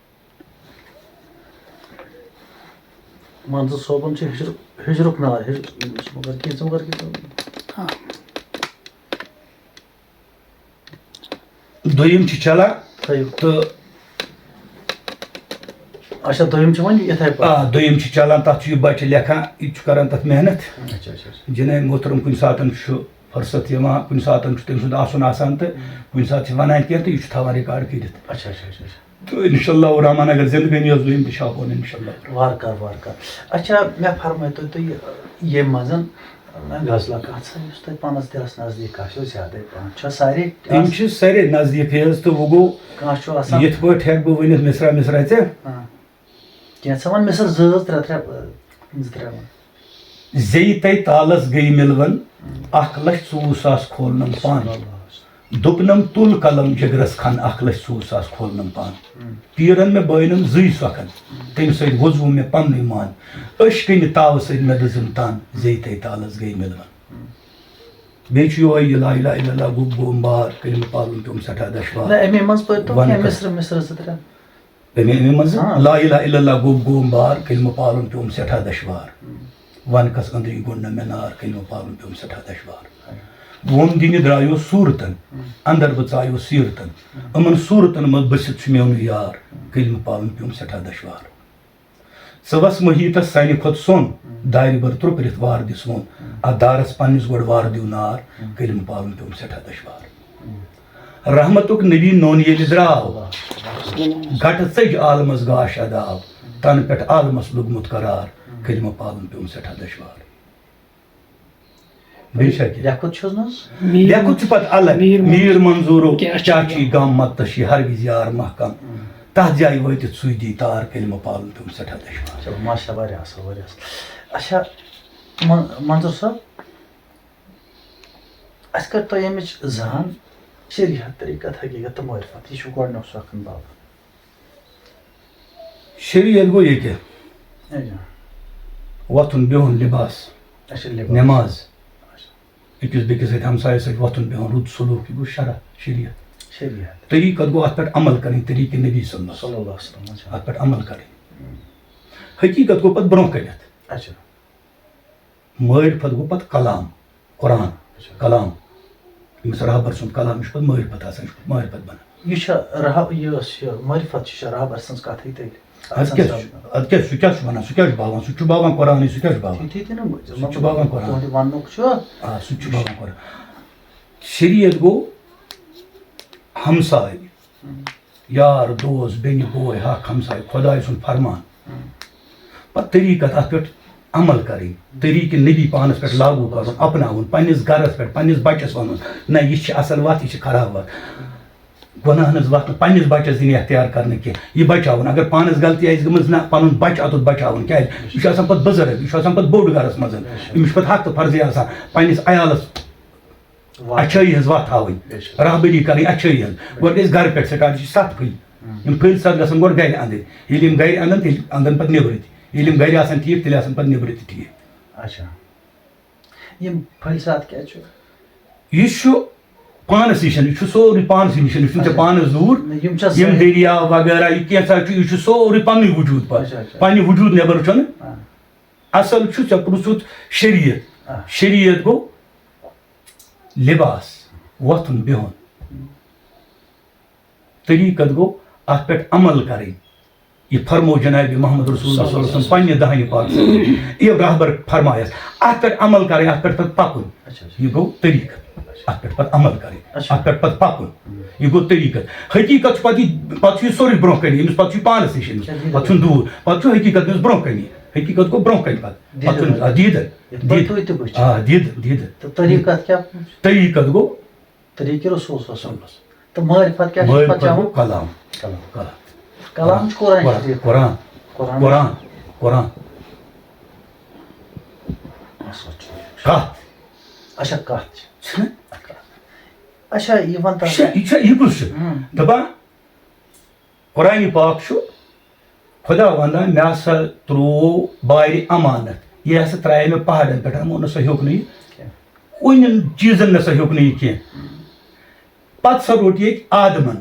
منظور صٲبُن چھُ ہِجرُک، ہِجرُک نار، ہِجر-، مگر کینٛژھا، مگر کینٛژھا۔ آ۔ دوٚیِم چھِ چلان تھٲیِو۔ تہٕ اچھا، دوٚیِم چھِ وۄنۍ یِتھَے پٲٹھۍ۔ آ، دوٚیِم چھِ چلان، تَتھ چھُ یہِ بَچہِ لیکھان، یہِ تہِ چھُ کَران تَتھ محنت۔ اچھا، اچھا، اچھا۔ جناب محترم کُنہِ ساتَن چھُ فرصت یِوان، کُنہِ ساتَن چھُ تٔمۍ سُنٛد آسُن آسان تہٕ کُنہِ ساتہٕ چھِ وَنان کینٛہہ تہٕ یہِ چھُ تھاوان ریکارڈ کٔرِتھ۔ اچھا، اچھا، اچھا، اچھا۔ تہٕ انشاءاللہ الرحمن اگر زندگٲنی ٲس، دوٚیِم تہِ چھاپون انشاءاللہ۔ وارٕ کارٕ، وارٕ کارٕ۔ اچھا، مےٚ فرمٲیتو تُہۍ، یہِ، ییٚمہِ منٛز، آ، غزلہ کتھ سا، یُس تۄہہِ پانس دِلس نزدیٖک آسیو زیادَے پہن، چھا سارے یِم آس-، چھِ سارے نزدیٖکٕے حظ، تہٕ وۄنۍ گوٚو کانٛہہ چھُ آسان یِتھ پٲٹھۍ ہٮ۪کہٕ بہٕ ؤنِتھ مِصرا مِصرا ژےٚ۔ آ۔ کینٛژھا وَن مِصر زٕ، زٕ، ترٛےٚ، ترٛےٚ، آ، زٕ، ترٛےٚ وَن۔ زیٚیہِ تَے تالس گٔے مِلوَن، اکھ لچھ ژوٚوُہ ساس کھولنَم پان۔ دوٚپنَم تُل قلم جگرس کھن، اکھ لچھ ژوٚوُہ ساس کھولنَم پان۔ پیٖرن مےٚ بٲینَم زٕے سۄکھن، تَمہِ سۭتۍ ووٚزوُم مےٚ پننُے مان۔ عشقٕنہِ تاوٕ سۭتۍ مےٚ دٔزٕم تان، زیٚیہِ تَے تالس گٔے مِلوَن۔ بیٚیہِ چھُ یِہوٚے یہِ لا الہ الا اللہ گوٚو گوم بار، کلمہٕ پالُن پیوٚم سٮ۪ٹھاہ دشوار۔ نہ، اَمے منٛز پٔرۍ تو وَنہٕ کینٛہہ کَس-، مِصرٕ، مِصرٕ زٕ ترٛےٚ۔ اَمے، اَمے منٛز ہاں۔ لا الہ الا اللہ گوٚو گوم بار، کلمہٕ پالُن پیوٚم سٮ۪ٹھاہ دشوار۔ وَنہٕ کَس أنٛدری گوٚنٛڈ نہٕ مےٚ نار، کلمہٕ پالُن پیوٚم سٮ۪ٹھاہ دشوار۔ ووٚن دِنہِ درٛایو صوٗرتن، اندر بہٕ ژایو سیٖرتن۔ یِمن صوٗرتن منٛز بٔسِتھ چھُ میونُے یار، کلمہٕ پالُن پیوٚم سٮ۪ٹھاہ دشوار۔ ژٕ وَس محیطس سانہِ کھۄتہٕ سوٚن، دارِ بٔر ترٛوٚکرِتھ وار دِس ووٚن۔ اتھ دارس پننِس گۄڈٕ وار دِیو نار، کلمہٕ پالُن پیوٚم سٮ۪ٹھاہ دشوار۔ رحمتُک نبی نوٚن ییٚلہِ درٛاو، گٹہٕ ژٔج عالمس گاش ادا آو، تنہٕ پٮ۪ٹھ عالمس لوٚگمُت قرار، کلمہٕ پالُن پیوٚم سٮ۪ٹھاہ دشوار۔ بیٚیہِ چھا کینٛہہ؟ لیکھُت چھُس نہٕ حظ؟ میٖر لیکھُت چھُ پتہٕ الگ۔ میٖر منظور۔ میٖر منظورو کیٛاہ چھُ کیٛاہ چھُ یہِ غم مت تہٕ چھِ ہر وِزِ یار محکم۔ تتھ جایہِ وٲتِتھ سُے دی تار، کلمہٕ پالُن پیوٚم سٮ۪ٹھاہ دشوار۔ چلو، ماشاءاللہ، واریاہ اصل، واریاہ اصل۔ اچھا، من-، منظور صٲب، اَسہِ کٔرۍ تو ییٚمِچ زان شریعت، طریٖقت، حقیٖقت تہٕ معرفت۔ یہِ چھُ گۄڈٕنیُک سۄ اکھ باب۔ شریعت گوٚو یہِ کیٛاہ؟ اچھا۔ وۄتھُن، بِہُن، لباس، اچھا، لباس۔ نماز، اچھا۔ أکِس بیٚکِس سۭتۍ، ہمسایَس سۭتۍ وۄتھُن، بِہُن، رُت سلوٗک، یہِ گوٚو شرع، شریعت۔ شریعت۔ طریٖقت گوٚو اَتھ پٮ۪ٹھ عمل کَرٕنۍ، طریٖقہِ نبی صلی اللہ علیہ وسلم۔ صلی اللہ علیہ وسلم، اچھا۔ اَتھ پٮ۪ٹھ عمل کَرٕنۍ۔ حقیٖقت گوٚو پَتہٕ برونٛہہ کَنٮ۪تھ۔ اچھا۔ معرفت گوٚو پتہٕ کلام، قرآن، اچھا۔ کلام۔ ییٚمِس رہبر سُنٛد کلام، یہِ چھُ پتہٕ معرفت آسان، یہِ چھُ پتہٕ معرفت بنان۔ یہِ چھا رہب-، یہِ ٲس یہِ معرفت، یہِ چھا رہبر سٕنٛز کتھٕے تیٚلہِ؟ اَدٕ کیٛاہ چھُ، اَدٕ کیٛاہ چھُ، سُہ کیٛاہ چھُ وَنان، سُہ کیٛاہ چھُ باوان، سُہ چھُ باوان قرآنٕے، سُہ کیٛاہ چھُ باوان؟ تِتھُے تہِ نہٕ، سُہ چھُ باوان قرآن۔ تُہُنٛدِ وننُک چھُ۔ آ، سُہ تہِ چھُ باوان قرآن۔ شریعت گوٚو ہمساے۔ یار، دوس، بیٚنہِ، بوے، حق، ہمساے، خۄداے سُنٛد فرمان۔ پتہٕ طریٖقت اَتھ پٮ۪ٹھ عمل کرٕنۍ، طریٖقہٕ نبی پانس پٮ۪ٹھ لاگو کرُن، اپناوُن، پننِس گرس پٮ۪ٹھ، پننِس بچس ونُن، نہ، یہِ چھِ اصل وتھ، یہِ چھِ خراب وتھ۔ گۄناہن ہٕنٛز وتھ نہٕ پننِس بچس دِنۍ اختیار کرنہٕ کینٛہہ، یہِ بچاوُن۔ اگر پانس غلطی آسہِ گٔمٕژ، نہ، پنُن بچہِ اَتُتھ بچاوُن۔ کیازِ؟ یہِ چھُ آسان پتہٕ بُزرگ، یہِ چھُ آسان پتہٕ بوٚڑ گرس منٛز، أمِس چھُ پتہٕ حق تہٕ فرضی آسان پننِس عیالس وتھ۔ اچھٲیی ہٕنٛز وتھ ہاوٕنۍ، بے شک۔ رہبری کرٕنۍ اچھٲیی ہٕنٛز۔ گۄڈٕ گٔے أسۍ گرٕ پٮ۪ٹھ سٹارٹ، یہِ چھِ ستھ پھٔلۍ۔ ہم۔ یِم پھٔلۍ ستھ گژھن گۄڈٕ گرِ اندٕرۍ، ییٚلہِ یِم گرِ اندن، تیٚلہِ اندن پتہٕ نیبرٕ تہِ۔ ییٚلہِ یِم گرِ آسن ٹھیٖک، تیٚلہِ آسن پتہٕ نیبرٕ تہِ ٹھیٖک۔ اچھا۔ یِم پھٔلۍ ستھ کیٛاہ چھُ؟ یہِ چھُ پانس نِش، یہِ چھُ سورُے پانسٕے نِش، یہِ چھُنہٕ ژےٚ اچھا۔ پانس دوٗر۔ نہ، یِم چھا یِم سٲری؟ دریا وغیرہ، یہِ کینٛژھا چھُ، یہِ چھُ سورُے پننُے وجوٗد پتہٕ۔ اچھا، اچھا۔ پننہِ وجوٗد نٮ۪بر چھُنہٕ۔ آ۔ اصل چھُ، ژےٚ پرُژھُتھ شریعت۔ آ۔ شریعت گوٚو لباس، وۄتھُن بِہُن۔ طریٖقت گوٚو اتھ پٮ۪ٹھ عمل کرٕنۍ۔ یہِ فرموو جناب محمد رسول اللہ صلی اللہ علیہ وسلم پننہِ دہنہِ پاک سۭتۍ۔ یہِ رہبر فرمایس، اتھ پٮ۪ٹھ عمل کرٕنۍ، اتھ پٮ۪ٹھ پتہٕ پکُن۔ اچھا، اچھا۔ یہِ گوٚو طریٖقت۔ اچھا۔ اتھ پٮ۪ٹھ پتہٕ عمل کرٕنۍ، اچھا۔ اتھ پٮ۪ٹھ پتہٕ پکُن۔ ہم۔ یہِ گوٚو طریٖقت۔ حقیٖقت چھُ پتہٕ یہِ، پتہٕ چھُ یہِ سورُے برونٛہہ کنہِ، أمِس پتہٕ چھُ یہِ پانس نِش أمِس۔ اچھا، دیٖدن۔ پتہٕ چھُنہٕ دوٗر، پتہٕ چھُ حقیٖقت أمِس برونٛہہ کنہِ۔ حقیٖقت گوٚو برونٛہہ کنہِ پتہٕ۔ پتہٕ دیٖدن۔ چھُنہٕ، آ، دیٖدن۔ یِتھ پٲٹھۍ دیٖدن۔ تُہۍ تہِ وٕچھِو۔ آ، دیٖدن، دیٖدن۔ تہٕ طریٖقت کیٛاہ چھُ؟ طریٖقت گوٚو طریٖقِ رسول صلی اللہ علیہ وسلم۔ تہٕ معرفت کیٛاہ چھُ معرفت پتہٕ گوٚو چاوُن؟ کلام۔ کلام۔ کلام۔ کلام چھُ قرآن قرآن، شریٖف۔ قرآن، قرآن۔ قرآن، قرآن۔ اچھا، ٹھیٖک۔ کتھ؟ اچھا، کتھ چھِ؟ چھِنہٕ؟ کتھ۔ اچھا، یہِ وَن تہٕ یہِ چھا، یہِ چھا، یہِ کُس چھُ؟ ہُم۔ دَپان، قرآنِ پاک چھُ خدا ونان، مےٚ ہسا تروو بارِ امانت، یہِ ہسا ترایے مےٚ پہاڑن پٮ۪ٹھ، یِمو نہ سا ہیوٚک نہٕ یہِ کینٛہہ۔ کُنہِ چیٖزن نہ سا ہیوٚک نہٕ یہِ کینٛہہ۔ پتہٕ سا روٚٹ ییٚتہِ آدمن،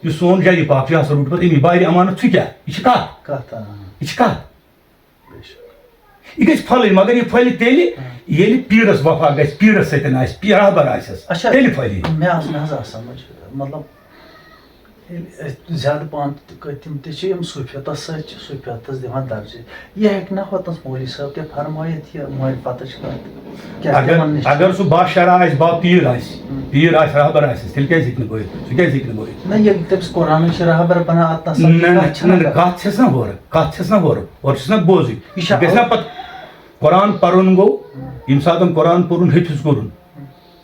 یُس سون جدِ پاک چھُ، یہِ ہسا روٚٹ پتہٕ أمی بارِ امانت۔ چھُ کیٛاہ؟ یہِ چھِ کتھ۔ کتھ، آ۔ یہِ چھِ کتھ۔ بے شک۔ یہِ گژھِ پھۄلٕنۍ، مگر یہِ پھۄلہِ تیٚلہِ، ہاں۔ ییٚلہِ پیٖرس وفا گژھِ، پیٖرس سۭتۍ آسہِ، پی-، رہبر آسٮ۪س، اچھا، تیٚلہِ پھۄلہِ یہِ۔ مےٚ آسہٕ، مےٚ حظ آسہٕ سمجھ، مطلب، ییٚلہِ أسۍ زیادٕ پہن تہٕ کٔتھۍ تِم تہِ چھِ یِم صوٗفیتس سۭتۍ چھِ، صوٗفیتس دِوان درجہٕ۔ یہِ ہیٚکہِ نا ہوتنس مولوی صٲب تہِ فرمٲیِتھ یہِ معرفتٕچ کتھ؟ کیٛاہ اگر، تِمن نِش چھِ؟ اگر سُہ باشرح آسہِ، با پیٖر آسہِ، ہم۔ پیٖر آسہِ، رہبر آسہِ، تیٚلہِ کیٛازِ ہیٚکہِ نہٕ بٲیِتھ؟ سُہ کیٛازِ ہیٚکہِ نہٕ بٲیِتھ؟ نہ، ییٚلہِ تٔمِس قرآنٕچ رہبر بنان اتنس، نہ، نہ، کتھ چھِ نہ، نہ، نہ، کران۔ کتھ چھَس نہ ہورٕ، کتھ چھَس نہ ہورٕ، اورٕ چھُس نہ بوزٕے۔ یہِ چھا یہِ گژھِ نہ اَوَے؟ پتہٕ قرآن پرُن گوٚو، ییٚمہِ ساتہٕ قرآن پوٚرُن ہیٚچھُس کوٚرُن،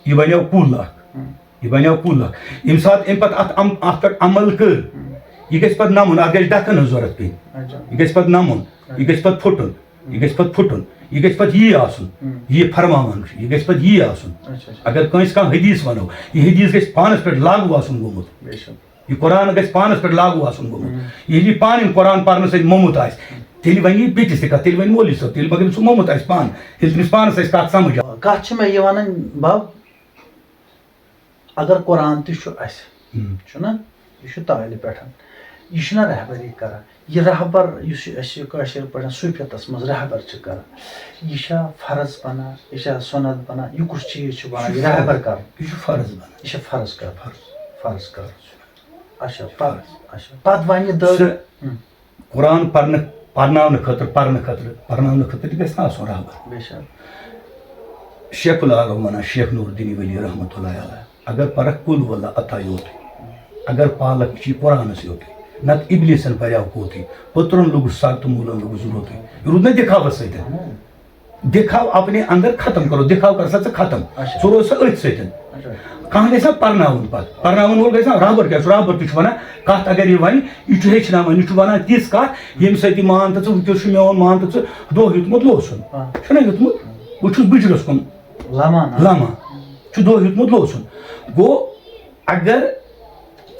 یہِ بنیو کُل اکھ۔ ہم۔ یہِ بنیو کُل اکھ۔ ییٚمہِ ساتہٕ أمۍ پتہٕ اتھ عم-، اتھ پٮ۪ٹھ عمل کٔر، ہم۔ یہِ گژھِ پتہٕ نمُن، اتھ گژھِ ڈکھن ہٕنٛز ضروٗرت پیٚنۍ۔ اچھا۔ یہِ گژھِ پتہٕ نمُن، یہِ گژھِ پتہٕ پھُٹُن، یہِ گژھِ پتہٕ پھُٹُن، یہِ گژھِ پتہٕ یی آسُن، ہم۔ یہِ فرماوان چھُ، یہِ گژھِ پتہٕ یی آسُن۔ اچھا، اچھا۔ اگر کٲنٛسہِ کانٛہہ حدیث ونو، یہِ حدیث گژھِ پانس پٮ۪ٹھ لاگو آسُن گوٚمُت۔ بے شک۔ یہِ قرآن گژھِ پانس پٮ۪ٹھ لاگو آسُن گوٚمُت۔ ہم۔ ییٚلہِ یہِ پانہٕ قرآن پرنہٕ سۭتۍ موٚمُت آسہِ، تیٚلہِ ونہِ یہِ بیٚکِس تہِ کتھ، تیٚلہِ ونہِ مولوی صٲب، تیٚلہِ مگر ییٚمِس سُہ موٚمُت آسہِ پانہٕ، ییٚلہِ تٔمِس پانس آسہِ کتھ سمجھ۔ کتھ چھِ مےٚ یہِ ونٕنۍ، بب، اگر قرآن تہِ چھُ اسہِ، ہم۔ چھُنہ، یہِ چھُ تالہِ پٮ۪ٹھ، یہِ چھُنہ رہبری کران۔ یہِ رہبر یُس یہِ اسہِ کٲشِر پٲٹھۍ صوٗفیتس منٛز رہبر چھِ کران، یہِ چھا فرض بنان، یہِ چھا سُنت بنان، یہِ کُس چیٖز چھُ بنان، یہِ چھُ رہبر فرض۔ کرُن؟ یہِ چھُ فرض بنان۔ یہِ چھُ فرض کرُن۔ فرض۔ فرض کرُن۔ اچھا، پتہٕ، اچھا، پتہٕ ونہِ دٔر۔ سُہ ہم۔ قرآن پرنہٕ، پرناونہٕ خٲطرٕ، پرنہٕ خٲطرٕ، پرناونہٕ خٲطرٕ تہِ گژھِ نہ آسُن رہبر۔ بے شک۔ شیخ العالم ونان، شیخ نور الدین ولی رحمتہ اللہ علیہ، اگر پرکھ قل ہو اللہ اَتھا یوتُے، اگر پالکھ یہِ چھِ قرآنس یوتُے، نتہٕ ابلیسن پریو کوتُے، پٔترن لوٚگُس سگ تہٕ موٗلن لوٚگُس روتُے۔ یہِ روٗد نہ دِکھاوس سۭتۍ۔ دِکھاو اپنے اندر ختم کرو، دِکھاو کر سا ژٕ ختم۔ اچھا۔ سُہ روز سا أتھۍ سۭتۍ۔ اچھا۔ کانٛہہ گژھِ ہا پرناوُن پتہٕ۔ پرناوُن وول گژھِ ہا رہبر کیٛاہ چھُ؟ رہبر تہِ چھُ ونان، کتھ اگر یہِ ونہِ، یہِ چھُ ہیٚچھناوان، یہِ چھُ ونان تِژھ کتھ، ییٚمہِ سۭتۍ یہِ مان تہٕ ژٕ، وٕنکیٚس چھُ میون مان تہٕ ژٕ دۄہ ہیوٚتمُت لوسُن۔ آ۔ چھُنہ ہیوٚتمُت؟ بہٕ چھُس بُجرس کُن لمان۔ لمان۔ چھُ دۄہ ہیوٚتمُت لوسُن۔ گوٚو، اگر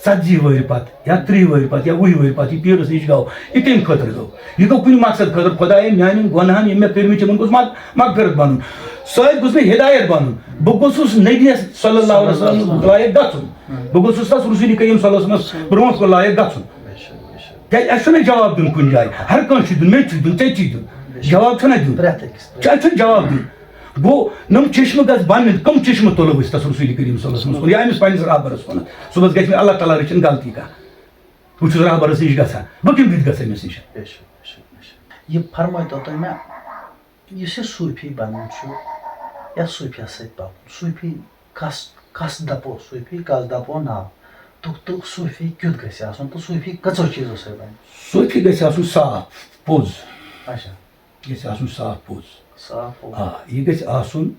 ژتجی ؤہرۍ پتہٕ یا ترٛہ ؤہرۍ پتہٕ یا وُہ ؤہرۍ پتہٕ یہِ پیٖرس نِش گوٚو، یہِ کمہِ خٲطرٕ گوٚو؟ یہِ گوٚو کُنہِ مقصد خٲطرٕ، خۄدایا، میانٮ۪ن گۄناہن یِم مےٚ کٔرمٕتۍ چھِ، یِمن گوٚژھ مغ-، مغفرت بنُن۔ سۭتۍ گوٚژھ مےٚ ہدایت بنُن۔ بہٕ گوٚژھُس نبیَس صلی اللہ علیہ وسلم لایق گژھُن۔ بہٕ گوٚژھُس تس رسول کریم صلی اللہ علیہ وسلمس برونٛہہ کُن لایق گژھُن۔ کیٛازِ اَسہِ چھُنہٕ جواب دیُن کُنہِ جایہِ۔ ہر کانٛہہ چھُ دیُن، مےٚ تہِ چھُ دیُن، ژےٚ تہِ چھُے دیُن۔ جواب چھُنہ دیُن۔ پرٛٮ۪تھ أکِس، پرٛٮ۪تھ۔ اَسہِ چھُنہٕ جواب دیُن۔ گوٚو، نۄم چشمہٕ گژھِ بنٕنۍ، کم چشمہٕ تُلو أسۍ تس رسول کریم صلی اللہ علیہ وسلمس کُن یا أمِس پننِس رہبرس کُن؟ صُبحس گژھِ مےٚ اللہ تعالیٰ رٔچھِنۍ غلطی کانٛہہ۔ بہٕ چھُس رہبرس نِش گژھان، بہٕ کَمہِ وِزِ گژھٕ أمِس نِش؟ بے شک، بے شک، بے شک۔ یہِ فرمٲیتو تُہۍ مےٚ، یُس یہِ صوٗفی بنُن چھُ یا صوٗفیَس سۭتۍ پَکُن، صوٗفی کَس، کَس دَپو صوٗفی، کَس دَپو ناو؟ تہٕ، تہٕ صوٗفی کیُتھ گژھِ آسُن تہٕ صوٗفی کٔژو چیٖزو سۭتۍ بَنہِ؟ صوٗفی گژھِ آسُن صاف، پوٚز۔ اچھا۔ گژھِ آسُن صاف پوٚز۔ صاف پوٚز۔ آ، یہِ گژھِ آسُن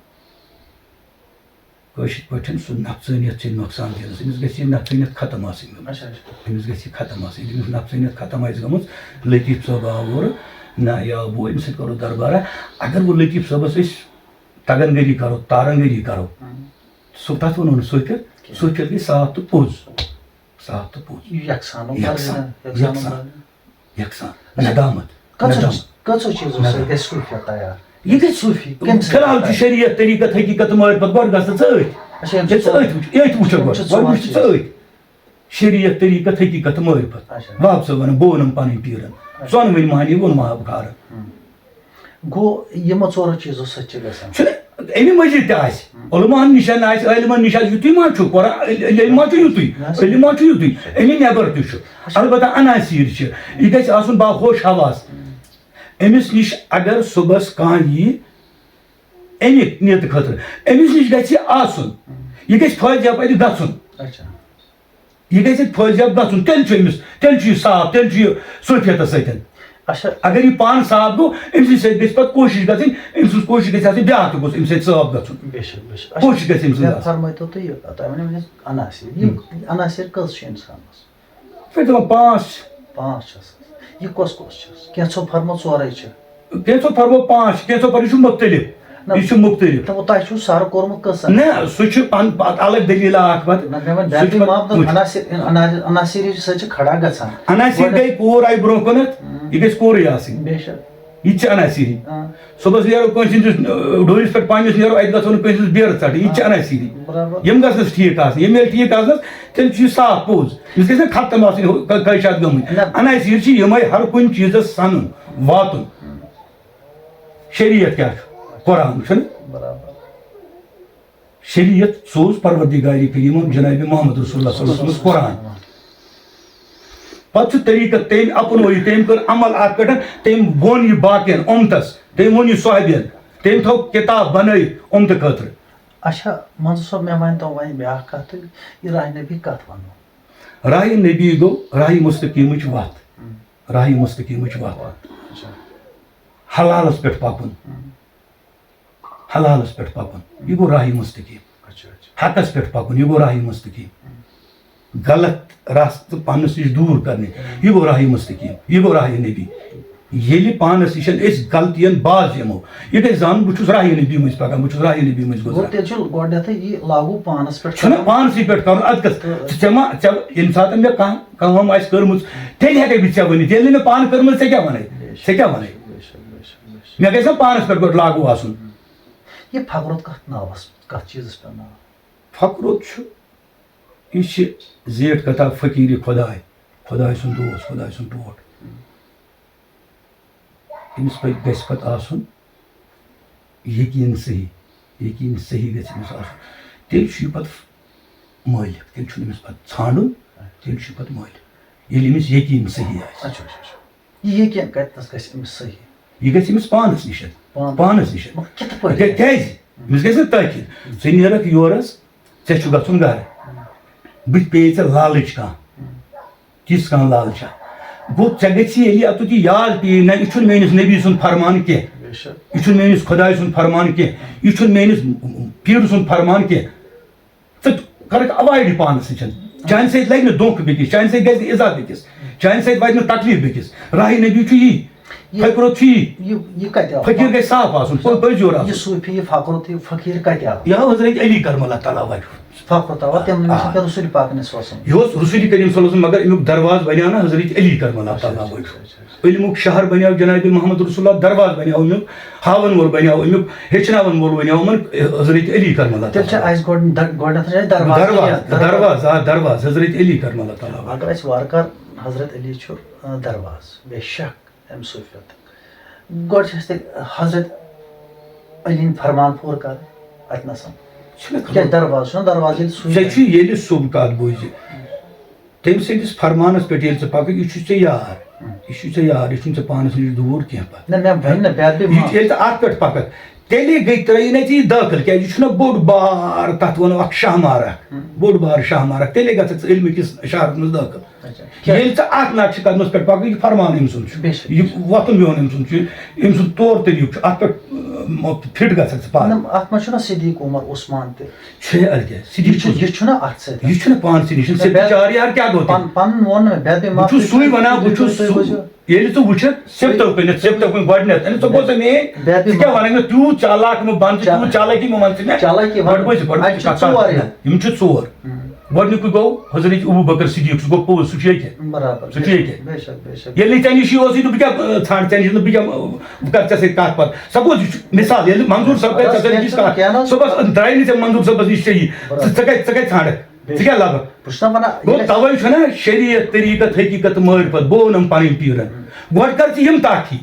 کٲشِر پٲٹھۍ سُہ نفسٲنیت چھِ نۄقصان دِنَس، أمِس گژھِ یہِ نفسٲنیت ختم آسٕنۍ گٔمٕژ۔ اچھا، اچھا۔ أمِس گژھِ یہِ ختم آسٕنۍ، ییٚلہِ أمِس نفسٲنیت ختم آسہِ گٔمٕژ، لطیف صٲب آو اورٕ، نہ یا بہٕ أمِس سۭتۍ کَرو دربارہ۔ اگر وۄنۍ لطیف صٲبَس أسۍ تگن گٔری کَرو، تارن گٔری کَرو، ہم۔ سُہ تَتھ وَنو نہٕ صوفیت، صوفیت گٔے صاف تہٕ پوٚز، صاف تہٕ پوٚز، یکسان و یکسان، پرزنان، یکسان و یکسان۔ پرزنان۔ یکسان، ندامت، کٔژو ندامت۔ چیٖز-، کٔژو چیٖزو سۭتۍ ندامت۔ گژھِ صوفیت تیار؟ یہِ گژھِ صوفی۔ کَمہِ سۭتۍ فی الحال تیار؟ چھُ شریعت، طریقت، حقیقت، معرفت، گۄڈٕ گژھ ژٕ أتھۍ۔ اچھا، یِم ییٚلہِ چھِ ژٕ أتھۍ وٕچھ، أتھۍ وٕچھکھ یِم گۄڈٕ، چھِ گۄڈٕ وٕچھ ژٕ ژور أتھۍ۔ شریعت، طریقت، حقیقت، معرفت۔ اچھا۔ واب صٲبن، بونم پنٕنۍ پیٖرن۔ اچھا۔ ژۄنوٕنۍ معنی ووٚن مہاب کھارن۔ ہم۔ گوٚو یِمو ژورو چیٖزو سۭتۍ چھِ گژھان۔ چھُنہٕ اَمہِ مٔزیٖد تہِ آسہِ۔ علماہن نِش آسہِ، عٲلمن نِش آسہِ، یُتُے ما چھُ؟ قرآن، عل-، علم ما چھُ یُتُے؟ علم ما چھُ یُتُے؟ اَمہِ نٮ۪بر تہِ چھُ۔ البتہ عناصر چھِ۔ یہِ گژھِ آسُن باہوش حواس۔ أمِس نِش اگر صُبحس کانٛہہ یی اَمہِ نیتہٕ خٲطرٕ، أمِس نِش گژھِ یہِ آسُن۔ یہِ گژھِ فٲضیاب اَتہِ گژھُن۔ اچھا۔ یہِ گژھِ اَتہِ فٲضیاب گژھُن، تیٚلہِ چھُ أمِس، تیٚلہِ چھُ یہِ صاف، تیٚلہِ چھُ یہِ صوفیتس سۭتۍ۔ اچھا۔ اگر یہِ پانہٕ صاف گوٚو، أمۍ سٕنٛدِ سۭتۍ گژھِ پتہٕ کوٗشِش گژھٕنۍ، أمۍ سٕنٛز کوٗشِش گژھِ آسٕنۍ، بیٛاکھ تہِ گوٚژھ أمۍ سۭتۍ صاف گژھُن۔ بے شک، بے شک۔ کوٗشِش گژھِ أمۍ سٕنٛز مےٚ آسٕنۍ۔ فرمٲیتو تُہۍ یہِ، تۄہہِ ؤنِو وٕنکیٚس عناصر۔ یِم عناصر کٔژ چھِ اِنسانس؟ پَتہٕ دَپان پانٛژھ چھِ۔ پانٛژھ چھِ آسان۔ یہِ کۄس کۄس چھِ؟ کینٛژھو فرمو ژورے چھِ۔ کینٛژھو فرمو پانٛژھ چھِ، کینٛژھو فرمو یہِ چھُ مُختٔلِف۔ نہ، یہِ چھُ مُختٔلِف۔ تہٕ وۄنۍ تۄہہِ چھُو سَر کوٚرمُت کٔژَن؟ نہ، سُہ چھُ پَن-، پَتہٕ الگ دٔلیٖلہ اَکھ پَتہٕ۔ نہ، مےٚ وَنہِ سُہ چھُ بیٚیہِ پَتہٕ معاف تہٕ وٕچھ۔ عناصر، عناصر، عناصری سۭتۍ چھِ کھڑا گژھان۔ عناصر گۄڈٕ گٔے کوٗر آیہِ برونٛہہ کُنَتھ، یہِ گژھِ کورٕے آسٕنۍ۔ بے شک۔ یہِ تہِ چھِ عناصری۔ آ۔ صُبحس نیرو کٲنٛسہِ ہِنٛدِس، اَ، ڈوٗرِس پٮ۪ٹھ پنٛنِس نیرو، اَتہِ گژھو نہٕ کٲنٛسہِ ہِنٛدِس بیرٕ ژَٹٕنۍ، یہِ تہِ چھِ عناصری۔ برابر۔ یِم گژھنَس ٹھیٖک آسٕنۍ، یِم ییٚلہِ ٹھیٖک آسنَس، تیٚلہِ چھُ یہِ صاف پوٚز۔ یہِ گژھِ نہٕ ختم آسٕنۍ، ہُہ، کا-، کٲشاد گٔمٕتۍ۔ نہ۔ عناصر چھِ یِمَے ہر کُنہِ چیٖزَس سَنُن، واتُن۔ شریعت کیٛاہ چھُ؟ قرآن چھُنہٕ؟ برابر۔ شریعت سوز پروردگار کریمن جناب محمد رسول اللہ صلی اللہ علیہ وسلم قرآن۔ پتہٕ چھُ طریٖقت، تٔمۍ اپنوو یہِ، تٔمۍ کٔر عمل اَتھ پٮ۪ٹھ، تٔمۍ ووٚن یہِ باقین اُمتس، تٔمۍ ووٚن یہِ صحابین، تٔمۍ تھٲو کِتاب بنٲیِتھ اُمتہٕ خٲطرٕ۔ اچھا، منظور صٲب، مےٚ ؤنۍ تو وۄنۍ بیٛاکھ کَتھ تہٕ یہِ راہِ نبی کَتھ وَنو؟ راہِ نبی گوٚو راہِ مستقیٖمٕچ وَتھ، راہِ مستقیٖمٕچ وَتھ، اچھا۔ حلالس پٮ۪ٹھ پَکُن۔ حلالس پٮ۪ٹھ پَکُن، یہِ گوٚو راہِ مستقیٖم۔ اچھا، اچھا۔ حقس پٮ۪ٹھ پَکُن، یہِ گوٚو راہِ مستقیٖم۔ غلط راستہٕ پننِس نِش دوٗر کرنہِ، یہِ گوٚو راہِ مستقیٖم، یہِ گوٚو راہِ نبی۔ ییٚلہِ پانس نِش أسۍ غلطین باز یِمو، یہِ گژھِ زانُن، بہٕ چھُس راہِ نبی مٔنٛزۍ پَکان، بہٕ چھُس راہِ نبی مٔنٛزۍ گوٚو گُزران۔ تیٚلہِ چھُ گۄڈٕنیتھٕے یہِ لاگوٗ پانس پٮ۪ٹھ چھُنہ کرُن۔ پانسٕے پٮ۪ٹھ کرُن، اتھ گژھ، ژٕ، ژےٚ ما، ژےٚ، ییٚمہِ ساتہٕ مےٚ کانٛہہ کٲم آسہِ کٔرمٕژ، تیٚلہِ ہٮ۪کے بہٕ ژےٚ ؤنِتھ، ییٚلہِ نہٕ مےٚ پانہٕ کٔرمٕژ، ژےٚ کیٛاہ وَنَے؟ ژےٚ کیٛاہ وَنَے؟ بے شک، بے شک، بے شک۔ مےٚ گژھِ نا پانس پٮ۪ٹھ گۄڈٕ لاگوٗ آسُن۔ یہِ فقرُت کتھ ناوس، کتھ چیٖزس پٮ۪ٹھ ناو؟ فقرُت چھُ، یہِ چھِ زیٹھ کتھا فقیٖرِ خۄداے، خۄداے سُنٛد دوس، خۄداے سُنٛد ٹوٹھ۔ أمِس پَزِ، گژھِ پتہٕ آسُن یقیٖن صحیح، یقیٖن صحیح گژھِ أمِس آسُن۔ تیٚلہِ چھُ یہِ پتہٕ مٲلِک، تیٚلہِ چھُنہٕ أمِس پتہٕ ژھانٛڈُن، تیٚلہِ چھُ یہِ پتہٕ مٲلِک۔ ییٚلہِ أمِس یقیٖن صحیح آسہِ۔ اچھا، اچھا، اچھا۔ یہِ یقیٖن کتنس گژھِ أمِس صحیح؟ یہِ گژھِ أمِس پانس نِش، پانس۔ پانس نِش۔ مگر کِتھ پٲٹھۍ؟ تِکیٛازِ؟ أمِس گژھِ نہٕ تٲکیٖد۔ ژٕ نیرکھ یورس، ژےٚ چھُ گژھُن گرٕ۔ بہٕ تہِ پیٚیہِ ژےٚ لالٕچ کانٛہہ۔ تِژھ کانٛہہ لالچا۔ گوٚو، ژےٚ گژھِ ییٚلہِ اَتُتھ یہِ یاد پیٚیہِ، نہ، یہِ چھُنہٕ میٲنِس نبی سُنٛد فرمان کینٛہہ۔ بے شک۔ یہِ چھُنہٕ میٲنِس خۄداے سُنٛد فرمان کینٛہہ۔ یہِ چھُنہٕ میٲنِس پیٖرٕ سُنٛد فرمان کینٛہہ۔ ژٕ کَرَکھ avoid یہِ پانَس نِش۔ چانہِ سۭتۍ لَگہِ نہٕ دھوکہٕ بیٚکِس، چانہِ سۭتۍ گژھِ نہٕ اِزا بیٚکِس، چانہِ سۭتۍ واتہِ نہٕ تکلیٖف بیٚکِس۔ راہِ نبی چھُ یی، یہِ- فقرُت چھُ یی۔ یہِ، یہِ کَتہِ آو؟ فقیٖر گژھِ صاف آسُن، پٔ-، پٔزۍ یور یہِ آسُن۔ صوٗفی، یہِ فقرُت، یہِ فقیٖر کَتہِ آو؟ یہِ آو حضرت علی کرم اللہ تعالیٰ وجہہ۔ فقرُت آوا تَمہِ نِش آ۔ کِنہٕ رسول پاک نِش اوسُم؟ یہِ اوس رسول کریم صلی اللہ علیہ وسلم، مگر اَمیُک دروازٕ بنیو نہ حضرت علی کرم اللہ تعالیٰ وجہہ۔ علمُک شہر بنیو جناب محمد رسول اللہ، دروازٕ بنیو اَمیُک، ہاوَن وول بنیو اَمیُک، ہیٚچھناوَن وول بنیو یِمَن حضرت علی کرم اللہ تیٚلہِ چھِ تعالیٰ۔ اَسہِ گۄڈٕ در-، گۄڈٕنٮ۪تھ چھِ اَسہِ دروازٕ دروازٕ، clear، دروازٕ۔ دروازٕ، آ، دروازٕ حضرت علی کرم اللہ تعالیٰ وجہہ۔ اگر أسۍ وارٕ کار حضرت علی چھُ، آ، دروازٕ، بے شک۔ أمۍ صوٗفیت۔ گۄڈٕ چھِ اَسہِ تیٚلہِ حضرت علی ہٕنٛدۍ فرمان پوٗرٕ کَرٕنۍ اَتہِ نَسَن۔ چھُنہ خبر۔ کیٛازِ دروازٕ چھُنہ، دروازٕ ییٚلہِ سُے ژےٚ چھُ ییٚلہِ سُہ کَتھ بوزِ، تٔمۍ سٕنٛدِس فرمانَس پٮ۪ٹھ ییٚلہِ ژٕ پَکَکھ، یہِ چھُ ژےٚ یار، یہِ چھُ ژےٚ یار، یہِ چھُنہٕ ژےٚ پانَس نِش دوٗر کینٛہہ پَتہٕ۔ نہ، مےٚ وَنہِ نہ، بے ادبی یہِ ما۔ تہِ ییٚلہِ ژٕ اَتھ پٮ۪ٹھ پَکَکھ، تیٚلے گٔے ترٛٲیِن اَتہِ یہِ دٲخل، کیٛازِ یہِ چھُنہ بوٚڑ بار، تَتھ وَنو اَکھ شاہ مارک، بوٚڑ بار شاہ مارک، تیٚلے گژھکھ ژٕ علمہٕ کِس شہرَس منٛز دٲخل۔ اچھا۔ ییٚلہِ ژٕ اَتھ نقشہِ قدمَس پٮ۪ٹھ پَککھ، یہِ فرمان أمۍ سُنٛد چھُ، بے شک۔ یہِ وۄتھُن بِہُن أمۍ سُنٛد چھُ، أمۍ سُنٛد طور طریٖقہٕ چھُ، اَتھ پٮ۪ٹھ، اۭں، فِٹ گژھکھ ژٕ پَتھ۔ نہ، اَتھ منٛز چھُنہ صدیق عمر، عثمان تہِ۔ چھے اَدٕ کیٛاہ، صدیق یہِ چھُ، کُس؟ یہِ چھُنہ اَتھ سۭتۍ۔ یہِ چھُنہ پانسٕے نِش، نہ، ژےٚ بے-، چار یار کیٛاہ گوٚو تیٚلہِ؟ پَن-، پَنُن ووٚن نہٕ مےٚ، بے-، بے-، بہٕ چھُس سُے وَنان، بہٕ چھُس سُے۔ ییٚلہِ ژٕ وٕچھکھ، سِفتو کٕنِتھ، سِفتو کٕنِتھ گۄڈٕنٮ۪تھ، أمِس ژٕ بوز مے، بے-، بے-، ژٕ کیٛاہ وَنان مےٚ تیوٗت چالاک مہٕ بَن ژٕ، چا-، تیوٗت چالاکی مہٕ وَن ژٕ مےٚ۔ چالاکی وَن۔ گۄڈٕ بوز، گۄڈٕ اَتہِ چھِ کَتھ ژور اَکھ۔ یِم۔ یِم چھِ ژور۔ ہُم۔ گۄڈٕنیُکُے گوٚو حضرت ابو بکر صدیق، سُہ گوٚو پوٚز، سُہ چھُ ییٚتہِ۔ برابر۔ سُہ چھُ ییٚتہِ۔ بے شک، بے شک۔ ییٚلہِ نہٕ ژےٚ نِش یہِ اوسُے تہٕ بہٕ کیٛاہ، ٲں، ژھانٛڈٕ ژےٚ نِش، بہٕ کیٛاہ، ٲں، بہٕ کَرٕ ژےٚ سۭتۍ کَتھ پَتھ؟ سَپوز یہِ چھُ مِثال، ییٚلہِ منظوٗر صٲب کَرِ ژےٚ سۭتۍ یِژھ کَتھ، صُبحَس درٛاے نہٕ ژےٚ منظوٗر صٲبَس نِش ژےٚ یہِ، ژٕ، ژٕ کَتہِ، ژٕ کَتہِ ژھانٛڈَکھ؟ ژٕ کیٛاہ لَبَکھ؟ بہٕ چھُس نا وَنان، گوٚو ییٚلہِ تَوَے چھُنہ شریعت، طریٖقت، حقیٖقت، معرفت، بہٕ ووٚنُم پَنٕنۍ پیٖرَن۔ گۄڈٕ کَر ژٕ یِم تاکھی۔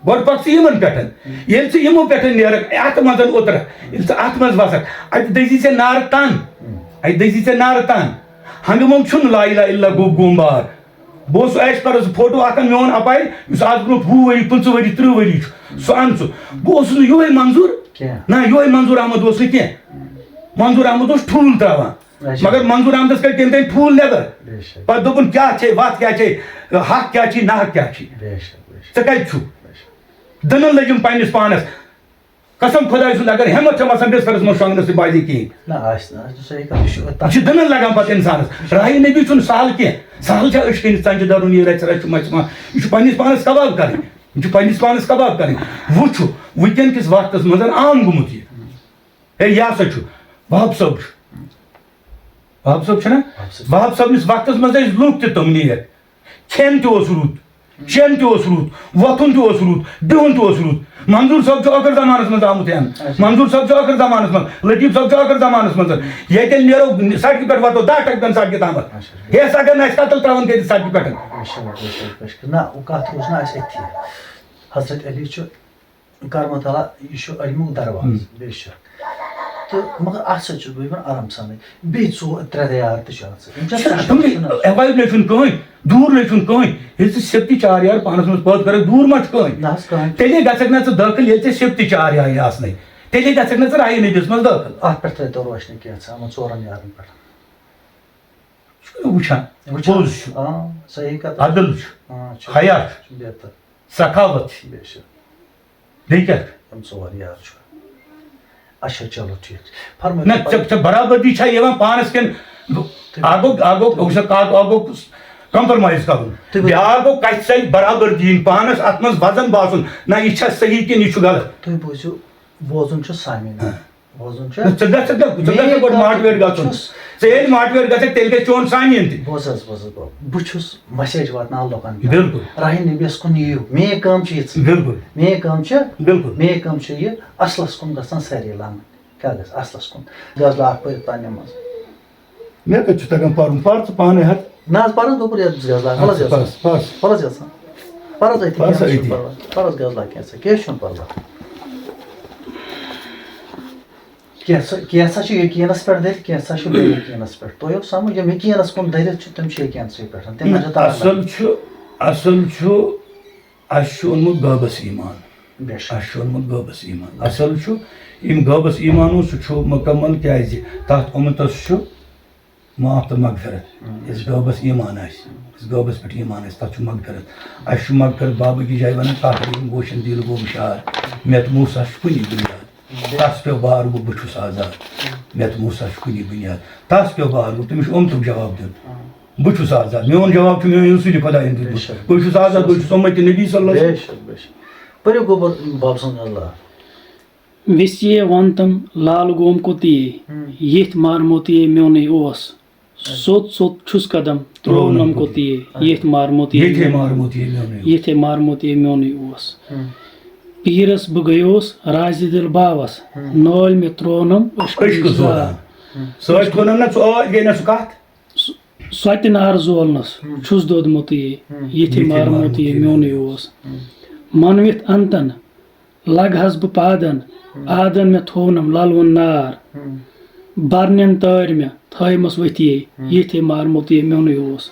گۄڈٕ پَکھ ژٕ یِمَن پٮ۪ٹھ۔ ییٚلہِ ژٕ یِمو پٮ۪ٹھ نیرَکھ، اَتھ منٛز اوترَکھ، ییٚلہِ ژٕ اَتھ منٛز وَسَکھ، اَتہِ دٔزی ژےٚ نارٕ تَن۔ اَتہِ دٔزی ژےٚ نارٕ تَن۔ ہنٛگہٕ منٛگہٕ چھُنہٕ لا الہ الا اللہ گوٚو گوٚمبار۔ بہٕ اوسُس عیش پرس فوٹو اکھ ان میون اپارِ، یُس آز برونٛٹھ وُہ ؤری، پٕنٛژٕہ ؤری، ترٕٛہ ؤری چھُ۔ سُہ ان ژٕ۔ بہٕ اوسُس نہٕ یِہوٚے منظوٗر۔ کینٛہہ۔ نہ، یِہوٚے منظوٗر احمد اوس نہٕ کینٛہہ۔ منظوٗر احمد اوس ٹھوٗل ترٛاوان۔ اچھا۔ مگر منظوٗر احمدس کٔڑۍ تٔمۍ تٔمۍ ٹھوٗل نٮ۪بر۔ بے شک۔ پتہٕ دوٚپُن، کیٛاہ چھے، وَتھ کیٛاہ چھے، حق کیٛاہ چھے، ناحق کیٛاہ چھے؟ بے شک، بے شک۔ ژٕ کَتہِ چھُکھ؟ بے شک۔ دٕنن لٔجِم پننِس پانس۔ قسم خۄداے سُنٛد، اگر ہٮ۪مت چھےٚ وَسان بسترس منٛز شۄنٛگنس تہٕ بازی کِہیٖنۍ۔ نہ، آسہِ نہٕ، آسہِ نہٕ، صحیح کَتھ، یہِ چھُ تَتھ یہِ چھُ دٕنن لگان پتہٕ اِنسانس۔ راہی نبی چھُنہٕ سہل کینٛہہ۔ سہل چھا أچھ کٔنِتھ ژَنجہِ دَرُن، یہِ رَژھِ رَژھِ چھُ مَژِ ما-، یہِ چھُ پننِس پانس کباب کرٕنۍ۔ یہِ چھُ پننِس پانس کباب کرٕنۍ۔ وٕچھُو، وٕنکٮ۪ن کِس وقتس منٛز عام گوٚمُت یہِ۔ ہے، یہِ ہسا چھُ وہاب صٲب چھُ۔ وہاب صٲب چھُنہ؟ وہاب صٲب۔ وہاب صٲبنِس وقتس منٛز ٲسۍ لُکھ تہِ تِم نیک۔ کھٮ۪ن تہِ اوس رُت، چٮ۪ن تہِ اوس رُت، وۄتھُن تہِ اوس رُت، بِہُن تہِ اوس رُت۔ منظوٗر صٲب چھُ ٲخٕر زمانس منٛز آمُت ہٮ۪نہٕ۔ اچھا۔ منظوٗر صٲب چھُ ٲخٕر زمانس منٛز، لطیف صٲب چھُ ٲخٕر زمانس منٛز۔ ییٚتٮ۪ن نیرو سڑکہِ پٮ۪ٹھ واتو دَہ ٹکہِ پٮ۪ن سڑکہِ تامَتھ۔ اچھا۔ ہیٚس اگر نہٕ اَسہِ قتل ترٛاوان کٔرِتھ سڑکہِ پٮ۪ٹھ۔ بے شک، بے شک، بے شک۔ نہ، کَتھ روٗز نہ اَسہِ أتھی۔ حضرت علی چھُ کرمہٕ تلا، یہِ چھُ علمُک دروازٕ، ہم۔ بے شک۔ تہٕ مگر اَتھ سۭتۍ چھُس بہٕ یِوان آرام سانٕے۔ بیٚیہِ ژور، ترٛےٚ یار تہِ چھِ اَتھ سۭتۍ۔ یِم چھِ چھِنہ، سُہ تِمنٕے چھُنہ۔ Avoid نَے چھُنہٕ کٕہٕنۍ، دوٗر نَے چھُنہٕ کٕہٕنۍ۔ ییٚلہِ ژٕ صفتِ چار یار پانَس منٛز پٲدٕ کَرَکھ، دوٗر ما چھُ کٕہٕنۍ؟ نہ حظ، کٕہٕنۍ۔ تیٚلے گژھکھ نہ ژٕ دٲخل، ییٚلہِ ژےٚ صفتِ چار یار آسنَے۔ تیٚلے گژھکھ نہ ژٕ راہی نبیَس منٛز دٲخل۔ اَتھ پٮ۪ٹھ ترٛٲیتو روشنی کینٛژھا، یِمَن ژورَن یارَن پٮ۪ٹھ۔ چھُ وٕچھان، وٕچھان۔ پوٚز چھُ۔ آ، صحیح کَتھ۔ عدل چھُ۔ آ، چھُ۔ حیا چھُ۔ بہتر۔ سخاوت چھِ۔ بے شک۔ بیٚیہِ کیٛاہ؟ یِم ژور یار چھُ۔ اچھا، چلو، ٹھیٖک چھُ۔ فرمٲیِو نہ، پَنُن۔ ژےٚ، ژےٚ برابردی چھا یِوان پانَس کِنہٕ تُہۍ اَکھ گوٚو، اَکھ گوٚو، وٕچھ سا، اَکھ، اَکھ گوٚو compromise کَرُن۔ تُہۍ ؤنِو۔ بیٛاکھ گوٚو کَتھِ سۭتۍ برابر دِنۍ، پانَس اَتھ منٛز وزن باسُن، نہ، یہِ چھا صحیح کِنہٕ یہِ چھُ غلط۔ تُہۍ بوٗزِو، بوزُن چھُ سامعیٖنَن۔ ہاں۔ بوزُن چھُ۔ نہ، ژٕ گژھ، ژٕ گژھ، ژٕ گژھ میٲنۍ گۄڈٕ کتھ motivate گژھُن۔ چھُس۔ ژٕ ییٚلہِ motivate گژھکھ، تیٚلہِ گژھِ چون سامعیٖن تہِ۔ بوز حظ، بوز حظ، بوز۔ بہٕ چھُس message واتناوان لُکن۔ بِلکُل۔ راہی نبیَس کُن یِیِو۔ میٲنۍ کٲم چھِ یِژٕے۔ بِلکُل۔ میٲنۍ کٲم چھِ، بِلکُل۔ میٲنۍ کٲم چھِ یہِ، اصلس کُن گژھن سٲری لمٕنۍ۔ کیٛاہ گژھِ اصلس کُن؟ غزلہ اکھ پٔرِتھ پننہِ منٛز۔ مےٚ کتہِ چھُ تگان پرُن؟ پر ژٕ پانے حظ۔ نہ حظ، پرُن دوٚپُر یتھ غزلہ، وَلہٕ حظ اچھا، یَژھان۔ پَر، پَر۔ وَلہٕ حظ یَژھان۔ پَر حظ أتی، پَر کینٛہہ سا چھُنہٕ أتی۔ پرواے۔ پَر حظ غزلہ کینٛہہ سا، کینٛہہ چھُنہٕ پرواے۔ کینٛژھا، کینٛژھا چھُ یقیٖنَس پٮ۪ٹھ دٔرِتھ، کینٛژھا چھُ بے یقیٖنَس پٮ۪ٹھ۔ تۄہہِ یوٚت سَمٕجھ، یِم یقیٖنَس کُن دٔرِتھ چھِ، تِم چھِ یقیٖنسٕے پٮ۪ٹھ۔ تِم نہ، چھِ تَوَے اَصٕل چھُ، اَصٕل چھُ، اَسہِ چھُ اوٚنمُت غٲبَس ایٖمان۔ بے شک۔ اَسہِ چھُ اوٚنمُت غٲبَس ایٖمان۔ اَصٕل چھُ، یِم غٲبَس ایٖمان اوس، سُہ چھُ مُکمل، کیٛازِ تَتھ اُمتَس چھُ معاف تہٕ مغفرت۔ ہم۔ یُس غٲبَس ایٖمان آسہِ، یُس غٲبَس پٮ۪ٹھ ایٖمان آسہِ، تَتھ چھُ مغفرت۔ اَسہِ چھُ مغفرت بابہٕ کہِ جایہِ وَنان، تَتھ یِم گوشَن دِل گوٚو ہُشار، مےٚ تہٕ موسیٰ چھُ کُنی بُنیاد۔ تَس پیوٚو بار گوٚو، بہٕ چھُس آزاد۔ مےٚ تہٕ موسیٰ چھُ کُنی بُنیاد۔ تَس پیوٚو بار گوٚو، تٔمِس چھُ اُمتُک جواب دیُن۔ ہم۔ بہٕ چھُس آزاد۔ میون جواب چھُ میون رسوٗلِ خۄدایَن دیُتمُت۔ بے شک۔ بہٕ چھُس آزاد، بہٕ چھُس اُمتِ نبی صلی اللہ علیہ وسلم۔ بے شک، بے شک۔ پٔرِو گوٚبُر باب سٕنٛز غزلہ۔ ویسیے ونتم لال گوم کوتیے، ہم۔ یتھ مار موتیے میونُے اوس۔ سوٚت سوٚت چھُس قدم ترٛوونم کوتیے، یتھ مار موتیے یتھے میونُے۔ مار موتیے میونُے اوس۔ یتھے مار موتیے میونُے اوس۔ ہم۔ پیٖرس بہٕ گٔیوس رازِ دِل باوس، ہم۔ نٲلۍ مےٚ ترٛوونم عشقہٕ عشقہٕ زوران۔ زوران۔ ہم۔ سۭتۍ تھوٚونم نہ ژٕ، ٲدۍ گٔے نہ سُہ کتھ۔ سۄ تہِ نار زولنس ہم۔ چھُس دوٚدمُتٕے، ہم۔ یتھے یتھے مار مار موتیے موتیے میونُے میونُے اوس۔ ہم۔ منوِتھ انتن لگہس بہٕ پادن، ہم۔ آدن مےٚ تھوونم للوُن نار۔ ہم۔ برنٮ۪ن تٲرۍ مےٚ تھٲومس ؤتھیے، ہم۔ یتھے مار موتیے میونُے اوس۔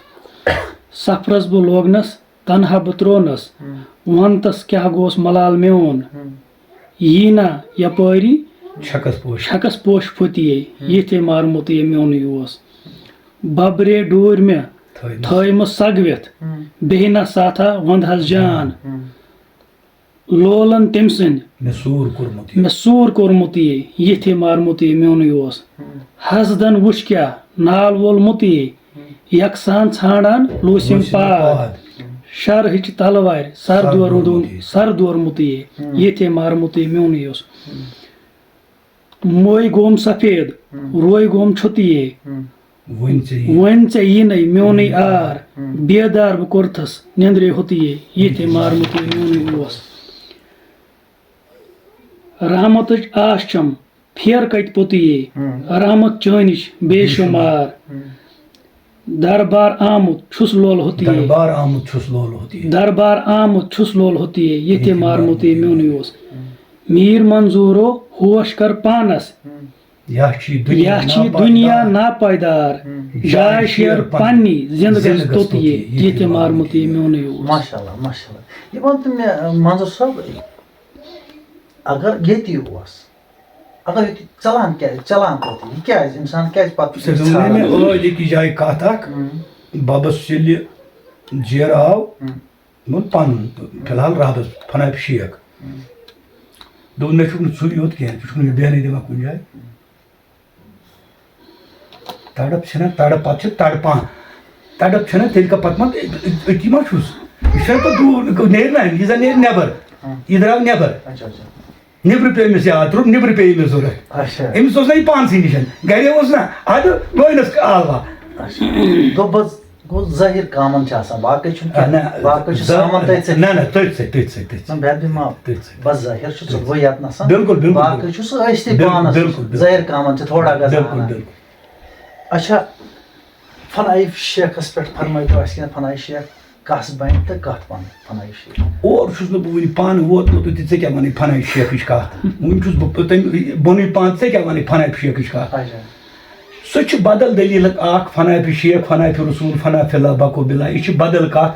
سفرس بہٕ لوگنس تنہا بہٕ ترونس، ہم۔ ونتس کیاہ گوس ملال میون۔ ہم۔ یی نہ یپٲری چھکس پوش۔ چھکس پوش پھُتیے، ہم۔ ییٚتھے مارمُتُے میونُے اوس۔ ببرے ڈوٗرۍ مےٚ تھٲومٕژ۔ تھٲومٕژ سگوِتھ، ہم۔ بیٚیہِ نہ ساتھا وندہس جان۔ ہم۔ لولن تٔمۍ سٕنٛدۍ مےٚ سوٗر کوٚرمُت یہِ۔ مےٚ سوٗر کوٚرمُت یہِ، ییٚتھے مارمُت یہِ میونُے اوس۔ ہم۔ حسدن وُچھ کیٛاہ نال وولمُت یہِ، ہم۔ یکسان ژھانڈان لوٗسِم لوٗسِم پاد۔ پاد۔ شرہٕچ تلوارِ سر سر دورمُت دورمُت یہِ۔ سر دورمُت یہِ، ہم۔ ییٚتھے مارمُت یہِ میونُے اوس۔ ہم۔ موے گوم سفید، ہم۔ روے گوم چھُت یہِ۔ ہم۔ وۄنۍ ژےٚ یی۔ وۄنۍ ژےٚ یی نَے میونُے آر۔ ہم۔ بیدار بہٕ کوٚرتھس نیندرِ ہوٚت یہِ، ییٚتھے مارمُت یہِ میونُے اوس۔ رحمتٕچ آش چھم پھیر کتہِ پوٚت یہِ، ہم۔ رحمت چٲنِچ بے شُمار۔ ہم۔ دربار آمُت چھُس لول ہوٚت یہِ۔ دربار آمُت چھُس لول ہوٚت یہِ۔ دربار آمُت چھُس لول ہوٚت یہِ، ییٚتھے ییٚتھے مارمُت یہِ مارمُت یہِ۔ میونُے اوس۔ ہم۔ میٖر منظوٗرو ہوش کر پانس۔ ہم۔ یا چھُ یہِ دُنیا یا چھُ یہِ ناپایدار۔ دُنیا ناپایدار۔ ہم۔ جاے جاے شیر شیر پننہِ پننہِ زندگس زندگس توٚت توٚت یہِ، یہِ، ییٚتہِ ییٚتہِ مارمُت یہِ میونُے اوس۔ ماشاء اللہ، ماشاء اللہ۔ یہِ وَن تہٕ مےٚ، منظور صٲب، اگر ییٚتی اوس، اگر ییٚتہِ چلان کیٛازِ، چلان کوٚت یہِ؟ یہِ کیٛازِ؟ اِنسان کیٛازِ پَتہٕ ژےٚ ووٚنُے ژھانٛڈان؟ مےٚ ٲدۍ أکِس جایہِ کَتھ اَکھ، ہم۔ بَبَس ییٚلہِ زیرٕ آو، ہم۔ دوٚپُن پَنُن، فی الحال رَبَس، فناپہِ شیخ۔ ہم۔ دوٚپُن، مےٚ چھُکھ نہٕ ژٕے یوت کینٛہہ، ژٕ چھُکھ نہٕ مےٚ بیٚہنٕے دِوان کُنہِ جایہِ۔ تڑپ چھنا، تڑپ پتہٕ چھِ تڑپان۔ تڑپ چھنا، تیٚلہِ کَتھ پتہٕ ما، أتی ما چھُس؟ یہِ چھُنہٕ پتہٕ دوٗر، نیرِ نا، یہِ زن نیرِ نٮ۪بر۔ ہاں۔ یہِ درٛاو نٮ۪بر۔ اچھا، اچھا۔ نیٚبرٕ پیوٚو أمِس یاد، ترٛوو، نیٚبرٕ پیوٚو أمِس ضوٚرتھ۔ اچھا۔ أمِس اوس نا یہِ پانسٕے نِش۔ گرے اوس نا، اَدٕ ڈوینس آوا۔ اچھا۔ دوٚپ بس، گوٚو ظٲہِر کامن چھِ آسان، باقٕے چھُنہٕ آ، کینٛہہ۔ نہ، باقٕے چھُ ظٲ-، سامان تٔتھۍ سۭتۍ۔ نہ، نہ، تٔتھۍ سۭتۍ، تٔتھۍ سۭتۍ، تٔتھۍ نہ، سۭتۍ۔ بہٕ ہٮ۪مہٕ دِماو۔ تٔتھۍ سۭتۍ۔ بس ظٲہِر چھُ ژٕ گوٚو یتھ نسن۔ بِلکُل، بِلکُل، باقٕے بِلکُل۔ چھُ سُہ ٲسۍتھٕے بِلکُل، پانس بِلکُل، بِلکُل۔ ظٲہِر کامن چھِ تھوڑا گژھان۔ بِلکُل، بِلکُل۔ اچھا، فنائی شیخس پٮ۪ٹھ فرمٲیتو اَسہِ کینٛہہ، فنائی شیخ کس بنہِ تہٕ کتھ بنہِ فنائی شیخ؟ اور چھُس نہٕ بہٕ وُنہِ پانہٕ ووتمُت تہٕ ژےٚ کیٛاہ وَنَے فنائی شیخٕچ کَتھ؟ وُنہِ چھُس بہٕ تَمہِ بۄنُے پانہٕ، ژےٚ کیٛاہ وَنَے فنائی شیخٕچ کَتھ؟ اچھا۔ سُہ چھُ بدل دٔلیٖل اَکھ، فنائی شیخ، فنائی رسول، فنائی اللہ، بقو باللہ، یہِ چھِ بدل کَتھ۔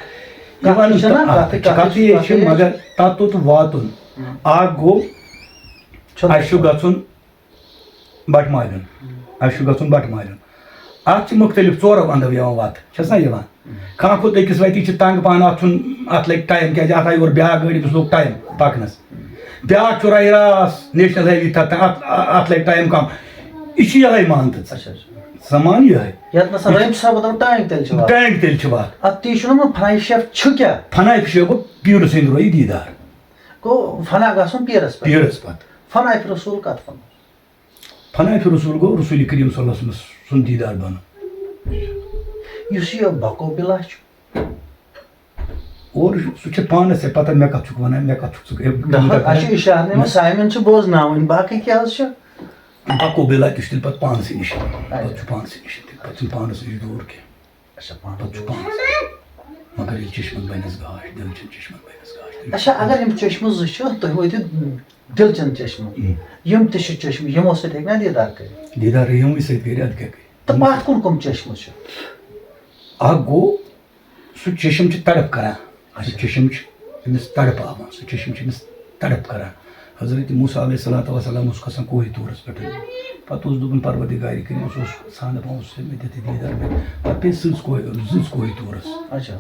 کَتھ یِوان چھِ نہ، تہٕ کَتھ، کَتھ چھِ، کَتھ چھِ یہِ چھِ، یہِ چھِ۔ مگر تَتھ توٚت واتُن۔ ہُم۔ اَکھ گوٚو، چھُنہٕ اَسہِ چھُ گژھُن بَٹہٕ مالیُن۔ ہُم۔ اَسہِ چھُ گژھُن بَٹہٕ مالیُن۔ اَتھ چھِ مُختٔلِف ژورو اَندو یِوان وَتہٕ، چھَس نہ یِوان؟ ہُم۔ کانٛہہ کھوٚت أکِس وَتہِ، یہِ چھِ تنٛگ پَہَن، اَتھ چھُنہٕ، اَتھ لَگہِ ٹایم، کیٛازِ اَتھ آیہِ اورٕ بیٛاکھ گٲڑۍ، أمِس لوٚگ ٹایم پَکنَس۔ بیٛاکھ چھُ راے راس نیشنل ہاے وے تَتھ، اَتھ، اَتھ لَگہِ ٹایم کَم۔ یہِ چھِ یِہوٚے مان تہٕ ژٕ۔ اچھا، اچھا۔ زمان یِہوٚے۔ یَتھ نَسا رحیم صٲب وَنان ٹانٛگہِ تَلہِ چھِ وَتھ۔ ٹانٛگہِ تَلہِ چھِ وَتھ۔ اَتھ تی چھُنہٕ وَنان فنائی شیخ چھُ کیٛاہ؟ فنائی شیخ گوٚو پیٖرٕ سٕنٛدِ رویہِ دیٖدار۔ گوٚو فنا گژھُن پیٖرَس پٮ۪ٹھ۔ پیٖرَس پَتہٕ۔ فنائی رسول کَتھ وَنو؟ فنائی رسول گوٚو رسول کریم صلی اللہ علیہ وسلم سُنٛد دیٖدار بَنُن۔ یُس یہِ بقو بِلا چھُ، اور سُہ چھُ پانَس ژےٚ پَتہ، مےٚ کَتھ چھُکھ وَنان، مےٚ کَتھ چھُکھ ژٕ، نہ حظ، اَسہِ چھُ اِشارٕ نِوان، سامعیٖن چھِ بوزناوٕنۍ، باقٕے کیٛاہ حظ چھُ؟ بقو بِلا تہِ چھُ تیٚلہِ پَتہٕ پانسٕے نِش، اچھا۔ پَتہٕ چھُ پانسٕے نِش، تیٚلہِ پَتہٕ چھُنہٕ پانَس نِش دوٗر کینٛہہ۔ اچھا، پانَس پَتہٕ چھُ دوٗر۔ پانَس۔ مگر ییٚلہِ چشمَن بَنٮ۪س گاش، دِل چھُنہٕ چشمَن بَنٮ۪س گاش۔ اچھا، اگر یِم چشمہٕ زٕ چھِ، تُہۍ وٲتِو دِلچَن چشمَن۔ ہُم۔ یِم تہِ چھِ چشمہٕ، یِمو سۭتۍ ہیٚکہِ نا دیٖدار کٔرِتھ؟ دیٖدار یِموٕے سۭتۍ کٔرِتھ، اَدٕ کیٛاہ کٔرِتھ؟ تہٕ پَتھ کُن کٕم چشمہٕ چھِ؟ اَکھ گوٚو، سُہ چشم چھُ تڑپ کران۔ سُہ اچھا۔ چشم چھُ أمِس تڑپاوان، سُہ چشم چھُ أمِس تڑپ کران۔ حضرت موسیٰ علیہ الصلوۃ والسلام اوس کھسان کوہِ طورس پٮ۪ٹھ۔ پتہٕ اوس دوٚپمُن، پروردگار کریم، سُہ اوس ژھانڈان، پانس سۭتۍ مےٚ دِتھ دیٖدار مےٚ۔ پتہٕ پیٚیہِ سٕنٛز کوہِ، زٕنٛز کوہِ طورس۔ اچھا۔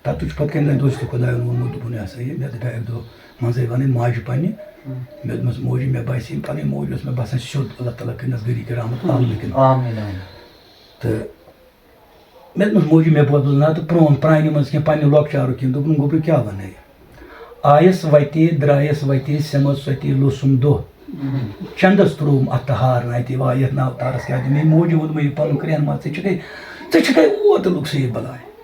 تتھ چھُ پتہٕ کمہِ دۄہ تہِ خۄداین ووٚنمُت، دوٚپُن، یہِ ہسا یہِ، مےٚ دپیٛاو اکہِ دۄہ منٛزے ونٕنۍ ماجہِ پننہِ، ہُم۔ مےٚ دوٚپمس، موجی، مےٚ باسے، پنٕنۍ موج ٲس مےٚ باسان سیوٚد اللہ تعالیٰ کٔرِنس غریٖق رحمت عالمہٕ کٔرِنس۔ آمین، آمین۔ تہٕ مےٚ دوٚپمَس، موجی، مےٚ بوز نہ تہٕ پرٛون، پرٛانہِ منٛز کینٛہہ، پننہِ لۄکچارُک کینٛہہ۔ دوٚپُن، گوٚبرِ، کیٛاہ وَنَے؟ آیَس وَتے، درٛایَس وَتے، سٮ۪مَس سَتے، لوٚسُم دۄہ۔ چَندَس ترٛووُم اَتھٕ ہار نَے، تہِ وا یَتھ ناو تارَس کیٛاہ دِمے؟ موجی ووٚن مےٚ، یہِ پَنُن کرٛٮ۪ن ما، ژےٚ چھَکھَے، ژےٚ چھَکھَے اوتہٕ لوٚگ سید بَلاے۔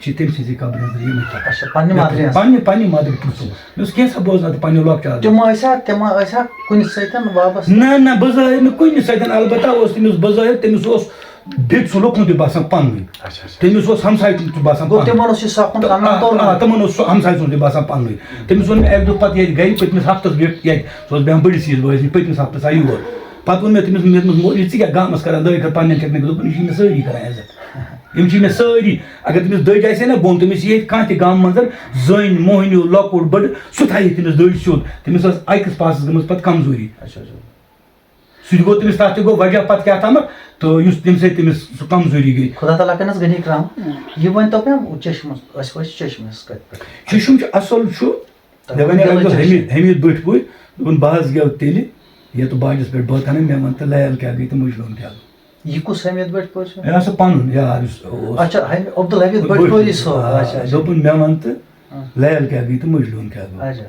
چھِ تٔمۍ سٕنٛزٕے قبرِ أنٛدرٕ یِمَے تَتھ۔ اچھا، پننہِ مادری ہٕنٛز؟ پننہِ، پننہِ مادری پرٛژھُم۔ مےٚ اوس کینٛژھا بوزناو تہٕ پننہِ لۄکچارٕ۔ تِم ٲسیا، تِم ٲسیا کُنہِ سۭتۍ وابستہٕ؟ نہ، نہ، بظٲہِر نہٕ کُنہِ سۭتۍ، البتہ اوس تٔمِس بظٲہِر، تٔمِس اوس بیٚکہِ سُنٛد لوٚکُن تہِ باسان پننُے۔ اچھا، اچھا۔ تٔمِس اوس ہمسایہِ تہِ باسان گوٚو پننُے۔ تِمن اوس یہِ سۄکُن تہٕ اَنان آ، توٚرمُت۔ آ، تِمن اوس سُہ ہمسایہِ سُنٛد تہِ باسان پننُے۔ تٔمِس ووٚن مےٚ اَکہِ دۄہ پتہٕ ییٚلہِ گرِ پٔتمِس ہفتس بیوٗٹھ ییٚتہِ، سُہ اوس بیٚہوان بٔڑِس عیٖذ بٲیِس نِش، پٔتمِس ہفتس آو یور۔ پتہٕ ووٚن مےٚ تٔمِس، مےٚ دوٚپمَس، "مولوی، ژٕ کیٛاہ گامس کران دٲخل کٔرِتھ پننٮ۪ن کٮ۪ن؟" دوٚپُن، "یہِ چھِ مےٚ سٲری کران عزت۔" یِم چھِ مےٚ سٲری، اگر تٔمِس دٔج آسہِ ہے نہ بۄن، تٔمِس یی ہے کانٛہہ تہِ غم منٛزَر، زٔنۍ، موہنیو، لۄکُٹ، بٔڑ، سُہ تھایہِ ہے تٔمِس دٔج سیوٚد۔ تٔمِس ٲس أکِس پاسَس گٔمٕژ پَتہٕ کمزوٗری۔ اچھا، اچھا۔ سُہ تہِ گوٚو تٔمِس، تَتھ تہِ گوٚو وجہ پَتہٕ کیٛاہ تامَتھ، تہٕ یُس تَمہِ سۭتۍ تٔمِس سُہ کمزوٗری گٔے۔ خدا تعالیٰ کَرنَس غنی کرام۔ یہِ ؤنۍ تو مےٚ، چشمَس، أسۍ وٲتۍ چشمَس کَتہِ پٮ۪ٹھ؟ چشم چھُ اَصٕل چھُ، تۄہہِ مےٚ ووٚنُو وَنے دِلٕچ اَکہِ دۄہ چشم۔ حمید، حمید بٔٹھۍ پوٗرۍ، دوٚپُن، "بہٕ حظ گٮ۪وٕ تیٚلہِ یَتھ باجَس پٮ۪ٹھ بٲتھانَے، مےٚ وَن تہٕ لَیَل کیٛاہ گٔے تہٕ مجنوٗن کیٛاہ گوٚو؟" یہِ کُس حمید بٔٹھۍ پوٗرۍ چھُ؟ یہِ ہسا پَنُن یار یُس اوس۔ اچھا، حمید، عبدالحمید بٔٹھۍ پوٗری صٲب۔ آ، اچھا، اچھا۔ دوٚپُن، "مےٚ وَن تہٕ آ۔ لَیَل کیٛاہ گٔے تہٕ مجنوٗن کیٛاہ گوٚو؟" اچھا۔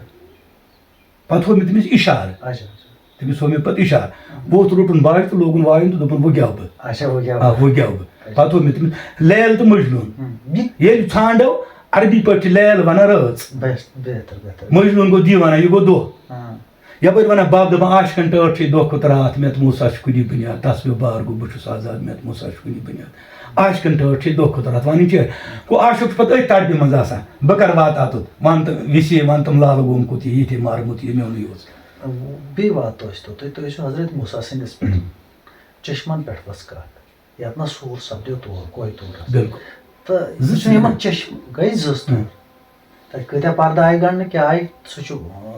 پَتہٕ ہوو مےٚ تٔمِس اِشارٕ۔ اچھا، اچھا۔ تٔمِس ہوو مےٚ پَتہٕ اِشارٕ۔ بہٕ ووٚتھُس، روٚٹُن باج تہٕ لوگُن وایُن تہٕ دوٚپُن، "وۄنۍ گٮ۪وٕ بہٕ۔" اچھا، وۄنۍ گٮ۪وٕ آ، بہٕ۔ وۄنۍ گٮ۪وٕ بہٕ۔ اچھا۔ پَتہٕ ہوو مےٚ تٔمِس، لَیَل تہٕ مجنوٗن۔ ہُم، یہِ ییٚلہِ ژھانٛڈو، عربی پٲٹھۍ چھِ لَیَل وَنان رٲژ۔ بہتر، بہتر، بہتر۔ مجنوٗن گوٚو دیٖوانہ، یہِ گوٚو دۄہ۔ ہاں۔ یَپٲرۍ وَنان بَب دَپان، "عاشقَن ٹٲٹھ چھے دۄہ کھۄتہٕ راتھ، مےٚ تہٕ موسیٰ چھُ کُنی بُنیاد، تَس پیوٚو بار گوٚو بہٕ چھُس آزاد، مےٚ تہٕ موسیٰ چھُ کُنی بُنیاد۔ عاشقَن ٹٲٹھ چھے دۄہ کھۄتہٕ راتھ"، وَنٕنۍ چھِ۔ گوٚو عاشق چھُ پَتہٕ أتھۍ تَڑپہِ منٛز آسان، "بہٕ کَرٕ واتہٕ اَتُتھ، وَن تہٕ ویسے وَن تِم لالہٕ گوٚمکُت یہِ، ییٚتہِ مارمُت یہِ، مےٚ ووٚنُے یوت۔" بیٚیہِ واتو أسۍ توٚتُے، تُہۍ ٲسِو حضرت موسیٰ سٕنٛدِس پٮ۪ٹھ، چشمَن پٮ۪ٹھ ؤژھ کَتھ، یَتھ نہ سوٗر سَپدیو تور، کوہِ طورَس۔ بِلکُل۔ تہٕ زٕ یہِ چھُ یِمَن چشم گٔے زٕ طور۔ ہُم۔ تَتہِ کۭتیٛاہ پردٕ آیہِ گنٛڈنہٕ، کیٛاہ آیہِ، سُہ چھُ، آ،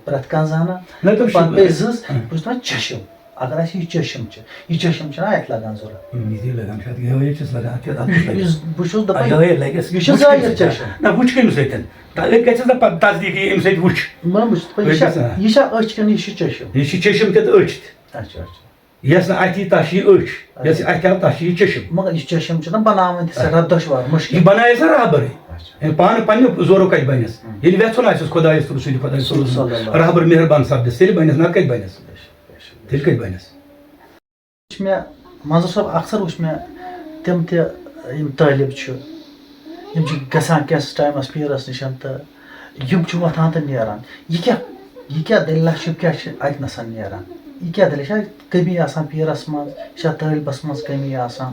پرٛٮ۪تھ کانٛہہ زانان۔ نہ، تِم چھِ پَتہٕ پیٚیہِ زٕ، ہُم۔ بہٕ چھُس دَپان چشم۔ اگر اَسہِ یہِ چشم چھِ، یہِ چشم چھِنہ اَتہِ لَگان ضوٚرَتھ؟ ہُم، یہِ تہِ لَگان چھُ اَتھ، یِہوٚے چھُس لَگان اَتھ، اَتھ چھُس لَگان۔ یُس بہٕ چھُس آ، دَپان، یِہوٚے لَگٮ۪س۔ یہِ چھُ وٕچھ کَمہِ ظٲہِر سۭتۍ؟ چشم۔ نہ، وٕچھ کَمہِ سۭتۍ؟ تَتھ گژھِ نہ پَتہٕ تصدیٖق یہِ اَمہِ سۭتۍ وٕچھ۔ نہ، بہٕ چھُس دَپان، یہِ چھا، أتھۍ گژھِ نہ۔ یہِ چھا أچھ کِنہٕ یہِ چھُ چشم؟ یہِ چھُ چشم تہِ تہٕ أچھ تہِ۔ اچھا، اچھا۔ یۄس نہٕ اَتھِ یی، تَس چھِ یہِ أچھ۔ یۄس اچھا۔ اَتھِ آو، تَس چھِ یہِ چشم۔ مگر یہِ چشم چھُنہ بناوٕنۍ تہِ سٮ۪ٹھاہ دۄشوار، مُشکِل۔ یہِ بنایہِ سا رہبرٕے۔ اچھا۔ یہِ پانہٕ پننہِ زورو کَتہِ بَنٮ۪س؟ ہُم۔ ییٚلہِ وٮ۪ژھُن آسٮ۪س خۄدایَس تہٕ رسوٗلِ خۄدایَس صلی اللہ علیہ وسلم۔ رہبر مہربان سَپدٮ۪س، تیٚلہِ بَنٮ۪س، نَتہٕ کَتہِ بَنٮ۪س؟ بے شک، بے شک، بے شک۔ تیٚلہِ کَتہِ بَنٮ۪س؟ وٕچھ مےٚ، منظور صٲب، اکثر وٕچھ مےٚ تِم تہِ، یِم طٲلب چھِ، یِم چھِ گژھان کینٛژھس ٹایمَس پیٖرَس نِش تہٕ یِم چھِ وۄتھان تہٕ نیران۔ یہِ کیٛاہ، یہِ کیٛاہ دٔلیٖلہ چھِ، یِم کیٛاہ چھِ اَتہِ نَسَن نیران؟ یہِ کیٛاہ دٔلیٖل؟ یہِ چھا کٔمی آسان پیٖرَس منٛز؟ یہِ چھا طٲلبَس منٛز کٔمی آسان؟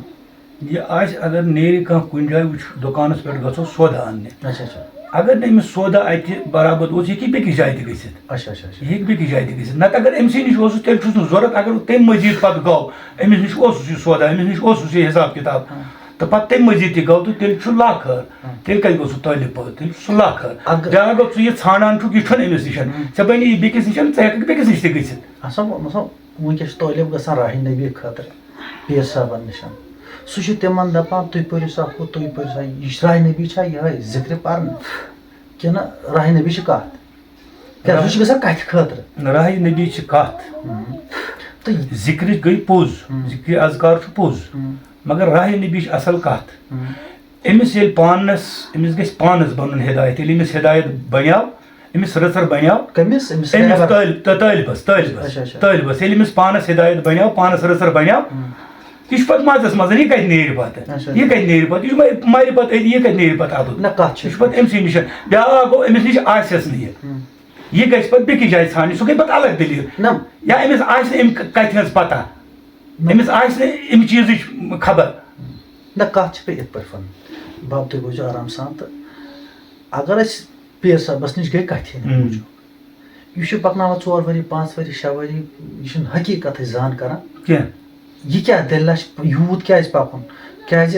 یہِ آسہِ، اگر نیرِ کانٛہہ کُنہِ جایہِ، وٕچھ، دُکانَس پٮ۪ٹھ گژھو سودا اَننہِ۔ اچھا، اچھا۔ اگر نہٕ أمِس سودا اَتہِ برابر اوس، یہِ ہیٚکہِ بیٚکِس جایہِ تہِ گٔژھِتھ۔ اچھا، اچھا، اچھا۔ یہِ ہیٚکہِ بیٚکِس جایہِ تہِ گٔژھِتھ۔ نَتہٕ اگر أمۍ سٕے نِش اوسُس، تیٚلہِ چھُس نہٕ ضوٚرَتھ۔ اگر تَمہِ مٔزیٖد پَتہٕ گوٚو، أمِس نِش اوسُس یہِ سودا، أمِس نِش اوسُس یہِ حِساب کِتاب، ہاں۔ تہٕ پَتہٕ تَمہِ مٔزیٖد تہِ گوٚو، تہٕ تیٚلہِ چھُ لاکھ خٲر۔ ہاں۔ تیٚلہِ کَتہِ گوٚو سُہ طٲلب پٲدٕ؟ تیٚلہِ چھُ سُہ لاکھ خٲر۔ اگر بیٛاکھ گوٚو، ژٕ یہِ ژھانٛڈان چھُکھ، یہِ چھُنہٕ أمِس نِش۔ ہاں۔ ژےٚ بَنی یہِ بیٚکِس نِش، ژٕ ہٮ۪کَکھ بیٚکِس نِش تہِ گٔژھِتھ۔ اَصٕل، مطلب، وٕنکیٚس چھِ طٲلب گژھان راہِ نبی خٲطرٕ پیٖر صٲبَن نِش۔ سُہ چھُ تِمَن دَپان، "تُہۍ پٔرِو سا ہُہ، تُہۍ پٔرِو سا یہِ۔" یہِ چھِ راہِ نبی چھا یِہوٚے ذِکرِ پَرنہٕ کِنہٕ راہِ نبی چھِ کَتھ؟ کیٛازِ سُہ چھُ گژھان کَتھِ خٲطرٕ۔ راہِ نبی چھِ کَتھ۔ ہُم۔ تہٕ ذِکرِ گٔے پوٚز، ہُم۔ ذِکرِ اذکار چھُ پوٚز، ہُم۔ مگر راہِ نبی چھِ اَصٕل کَتھ۔ ہُم۔ أمِس ییٚلہِ پانَس، أمِس گژھِ پانَس بَنُن ہدایت۔ ییٚلہِ أمِس ہدایت بَنیو، أمِس رٕژَر بَنیو، کٔمِس؟ أمِس أمِس رہبر؟ طٲلب-، تہٕ طٲلبَس، طٲلبَس، اچھا، اچھا۔ طٲلبَس۔ ییٚلہِ أمِس پانَس ہدایت بَنیو، پانَس رٕژَر بَنیو، ہُم۔ یہِ چھُ پَتہٕ مَزَس منٛز، یہِ کَتہِ نیرِ پَتہٕ؟ اچھا۔ یہِ کَتہِ نیرِ پَتہٕ؟ یہِ چھُ مَرِ، مَرِ پَتہٕ أتی، یہِ کَتہِ نیرِ پَتہٕ اَتُتھ؟ نہ، کَتھ چھِ۔ یہِ چھُ پَتہٕ أمۍ سٕے نِش۔ بیٛاکھ گوٚو، أمِس نِش آسٮ۪س نہٕ یہِ۔ ہُم۔ یہِ گژھِ پَتہٕ بیٚکِس جایہِ ژھانٛڈنہِ، سُہ گٔے پَتہٕ الگ دٔلیٖل۔ نہ۔ یا أمِس آسہِ نہٕ اَمہِ ک-، کَتھِ ہٕنٛز پَتہ، نہ۔ أمِس آسہِ نہٕ اَمہِ چیٖزٕچ خبر۔ نہ، کَتھ چھِ بیٚیہِ یِتھ پٲٹھۍ وَنٕنۍ۔ بَب، تُہۍ بوٗزِو آرام سان تہٕ اگر أسۍ پیٖر صٲبَس نِش گٔے کَتھِ ہِنٛدۍ ہُم۔ موٗجوٗب، یہِ چھُ پَکناوان ژور ؤری، پانٛژھ ؤری، شےٚ ؤری، یہِ چھُنہٕ حقیٖقتٕچ زان کَران۔ کینٛہہ۔ یہِ کیٛاہ دٔلیٖلہ چھِ، یوٗت کیٛازِ پَکُن؟ کیٛازِ،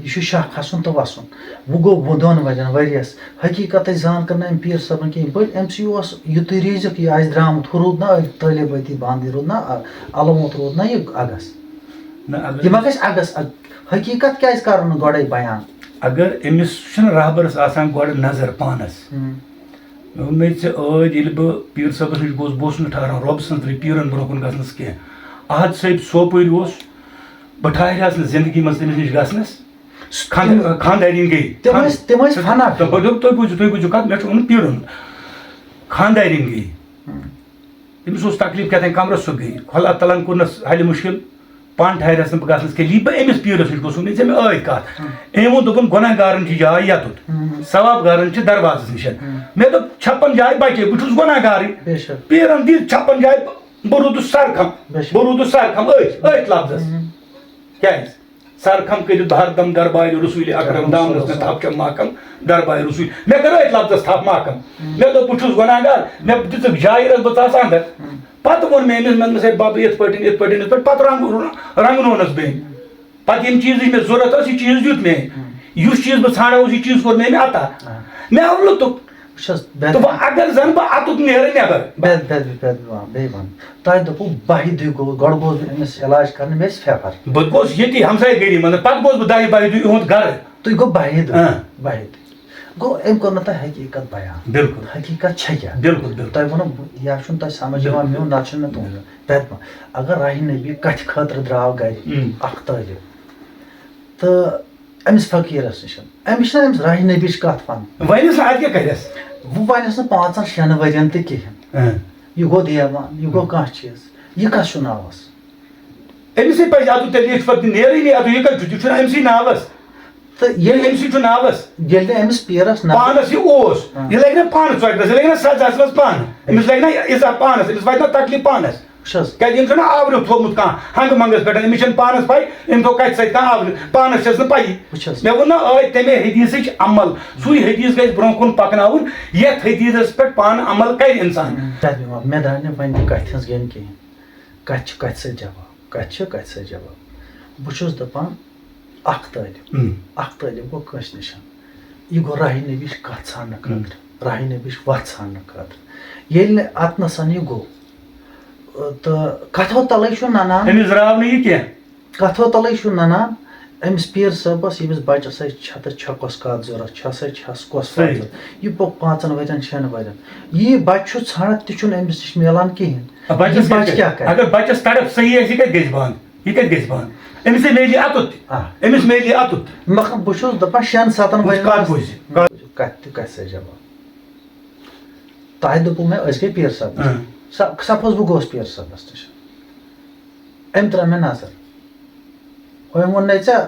یہِ چھُ شاہ کھَسُن تہٕ وَسُن۔ وۄنۍ گوٚو وۄنۍ دۄن ؤرِین، ؤریَس۔ حقیٖقتٕچ زان کٔر نہٕ أمۍ پیٖر صٲبَن کِہیٖنۍ۔ بٔلۍ أمۍ سٕے اوس یُتُے ریٖزِک، یہِ آسہِ درٛامُت، ہُہ روٗد نہ أتھۍ طٲلب أتی بنٛد، یہِ روٗد نہ اَ-، اَلہٕ ووت روٗد نہ یہِ اَگَس۔ نہ، اگر یہِ ما گژھِ اَگَس اَگ-، حقیٖقت کیٛازِ کَرُن نہٕ گۄڈَے بیان؟ اگر أمِس، سُہ چھُنہٕ رہبرَس آسان گۄڈٕ نظر پانَس۔ ہُم۔ مےٚ ووٚن، مےٚ ژےٚ ٲدۍ، ییٚلہِ بہٕ پیٖر صٲبَس نِش گوس، بہٕ اوسُس نہٕ ٹھہران رۄبہٕ سٕنٛز تہٕ پیٖرَن برونٛہہ کُن گژھنَس کینٛہہ۔ احد صٲب سوپورِ اوس، بہٕ ٹھہریوس نہٕ زندگی منٛز تٔمِس نِش گژھنَس۔ خانٛد-، تِم، خانٛدارِنۍ گٔے۔ تِم ٲسۍ، تِم ٲسۍ فنا۔ تہٕ بہٕ دوٚپ، تُہۍ بوٗزِو، تُہۍ بوٗزِو کَتھ، مےٚ چھُ اوٚنمُت پیٖرُن۔ خانٛدارِنۍ گٔے۔ ہُم۔ تٔمِس اوس تکلیٖف کیٛاہ تام کمرَس، سُہ گٔے۔ اللہ تعالیٰ ہَن کوٚرنَس حل مُشکِل۔ پانہٕ ٹھہرٮ۪س نہٕ بہٕ گژھنَس کینٛہہ، یی بہٕ أمِس پیٖرَس نِش گوٚژھُم، یہِ ژےٚ مےٚ ٲدۍ کَتھ۔ ہُم۔ أمۍ ووٚن، دوٚپُن، "گۄناہ گارَن چھِ جاے یَتُتھ، ہُم۔ ثواب گارَن چھِ دروازَس نِش۔" ہُم۔ مےٚ دوٚپ، "چھَپَن جاے بَچے، بہٕ چھُس گۄناہ گارٕے۔" بے شک۔ پیٖرَن دِژ چھَپَن جاے، بہٕ روٗدُس سَرخَم۔ بے شک۔ بہٕ روٗدُس سَرخَم أتھۍ، أتھۍ لفظَس۔ ہُم۔ کیٛازِ؟ سَرخَم کٔرِتھ ہر دم دربارِ رسوٗلِ اکرم، اکرم دامنَس صلی مےٚ اللہ۔ تھپھ چھَم محکم، دربارِ رسوٗلِ۔ مےٚ کٔر أتھۍ لفظَس تھپھ محکم۔ ہُم۔ مےٚ دوٚپ، "بہٕ چھُس گۄناہ گار۔" مےٚ دِژٕکھ جاے رَژھ، بہٕ ژاس اَندَر۔ ہُم۔ پَتہٕ ووٚن مےٚ أمِس، مےٚ دوٚپمَس، "ہے بَب، یِتھ پٲٹھۍ، یِتھ پٲٹھۍ، یِتھ پٲٹھۍ۔" پَتہٕ رنٛگ-، رنٛگنونَس بیٚیہِ۔ پتہٕ ییٚمہِ چیٖزٕچ مےٚ ضوٚرَتھ ٲس، یہِ چیٖز دیُت مےٚ أمۍ۔ ہُم۔ یُس چیٖز بہٕ ژھانٛڈان اوسُس، یہِ چیٖز کوٚر مےٚ أمۍ عطا۔ آ۔ مےٚ آو لُطُف۔ وٕچھ حظ، بہٕ تہٕ وۄنۍ اگر زَن بہٕ اَتُک نیرٕ نٮ۪بر، بہٕ بہٕ بہٕ بہٕ بہٕ وَنہٕ، بیٚیہِ وَنہٕ۔ تۄہہِ دوٚپوُ، بَہہِ دۄہہِ گوٚو، گۄڈٕ گوس بہٕ أمِس علاج کَرنہِ، مےٚ ٲسۍ فیفر۔ بہٕ گوس ییٚتی ہمسایہِ گٔری منٛز، پَتہٕ گوس بہٕ دَہہِ بَہہِ دۄہہِ یِہُنٛد گَرٕ۔ تُہۍ گوٚو بَہہِ دۄہہِ، ہاں۔ بَہہِ دۄہہِ۔ گوٚو، أمۍ کوٚر نہٕ تۄہہِ حقیٖقت بیان۔ بِلکُل۔ حقیٖقت چھےٚ کیٛاہ؟ بِلکُل، بِلکُل۔ تۄہہِ ووٚنُو، یا چھُنہٕ تۄہہِ سَمٕجھ یِوان بِلکُل۔ میون، نَتہٕ چھُنہٕ مےٚ تُہُنٛد۔ پٮ۪تہٕ ما، اگر راہی نبی کَتھِ خٲطرٕ درٛاو گَرِ، ہُم۔ اَکھ طٲلب، تہٕ أمِس فقیٖرَس نِش، أمِس چھِنہ أمِس راہی نبیِچ کَتھ وَنان۔ وۄنۍ ٲس اَتہِ کیٛاہ کَرٮ۪س؟ وۄنۍ وَنٮ۪س نہٕ پانٛژَن شٮ۪ن ؤرِیَن تہِ کِہیٖنۍ۔ ہاں۔ یہِ گوٚو دیوان، یہِ گوٚو کانٛہہ چیٖز، یہِ کَس چھُ ناوَس؟ أمِسٕے پَزِ اَدٕ تیٚلہِ، یہِ چھُ پَتہٕ نیرٕے نہٕ اَدٕ، یہِ کَتہِ چھُ؟ یہِ چھُنہٕ أمۍسٕے ناوَس۔ تہٕ ییٚلہِ أمۍ سٕے چھُ ناوَس۔ ییٚلہِ نہٕ أمِس پیٖرَس ناو پانَس یہِ اوس، ہاں۔ یہِ لَگہِ نہ پانہٕ ژۄپِس، یہِ لَگہِ نہ سَزَس منٛز پانہٕ۔ أمِس لَگہِ نہ عزت پانَس، أمِس واتہِ نہ تکلیٖف پانَس۔ وٕچھ حظ۔ کیٛازِ أمۍ چھُنہ آورٕ تھوٚومُت کانٛہہ ہنٛگہٕ منٛگَس پٮ۪ٹھ، أمِس چھَنہٕ پانَس پَے، أمۍ تھوٚو کَتہِ سۭتۍ کانٛہہ آورٕ، پانَس چھَس نہٕ پَیی۔ وٕچھ حظ۔ مےٚ ووٚن نہ ٲدۍ تَمے حدیٖثٕچ عمل، سُے حدیٖث گژھِ برٛونٛہہ کُن پَکناوُن، یَتھ حدیٖثَس پٮ۪ٹھ پانہٕ عمل کَرِ اِنسان۔ ہُم۔ تَتھ مےٚ وَن، مےٚ درٛاو نہٕ وۄنۍ تہِ کَتھِ ہٕنٛز گٔنۍ کِہیٖنۍ۔ کَتھِ چھِ کَتھِ سۭتۍ جواب، کَتھِ چھِ کَتھِ سۭتۍ جواب۔ بہٕ چھُس دَپان، اَکھ طٲلب، ہُم۔ اَکھ طٲلب گوٚو کٲنٛسہِ نِش۔ یہِ گوٚو راہی نبیِچ کَتھ ژھانٛڈنہٕ ہُم۔ خٲطرٕ، راہی نبیِچ وَتھ ژھانٛڈنہٕ خٲطرٕ۔ ییٚلہِ نہٕ اَتنَسَن یہِ گوٚو، تہٕ کَتھو تَلَے چھُ نَنان۔ أمِس درٛاو نہٕ یہِ کینٛہہ۔ کَتھو تَلَے چھُ نَنان، أمِس پیٖر صٲبَس، ییٚمِس بَچَس سۭتۍ چھےٚ تہٕ چھےٚ کۄس کَتھ ضوٚرَتھ، چھےٚ سۭتۍ چھَس کۄس کَتھ صحیح۔ ضوٚرَتھ۔ یہِ پوٚک پانٛژَن ؤرِین، شٮ۪ن ؤرِین۔ یہِ بَچہٕ چھُ ژھانٛڈان، تہِ چھُنہٕ أمِس نِش مِلان کِہیٖنۍ۔ آ، بَچَس یہِ کیٛاہ بَچہٕ کَرِ؟ کیٛاہ کَرِ؟ اگر بَچَس تَڑَپ صحیح آسہِ، یہِ کَتہِ گژھِ بنٛد؟ یہِ کَتہِ گژھِ بنٛد؟ أمِس ہے میلہِ یہِ اَتُتھ تہِ۔ آ۔ أمِس میلہِ یہِ اَتُتھ تہِ۔ مگر بہٕ چھُس دَپان، شٮ۪ن سَتَن وٕچھ ؤرِین کَتھ آسہِ بوزِ؟ کَتھ تہِ کَتھِ سۭتۍ جواب؟ تۄہہِ دوٚپوُ مےٚ، أسۍ گٔے پیٖر صٲبَس۔ اۭں۔ سَ-، سَپوز بہٕ گوس پیٖر صٲبَس نِش۔ أمۍ ترٛٲو مےٚ نظر۔ أمۍ ووٚن، "نَے ژےٚ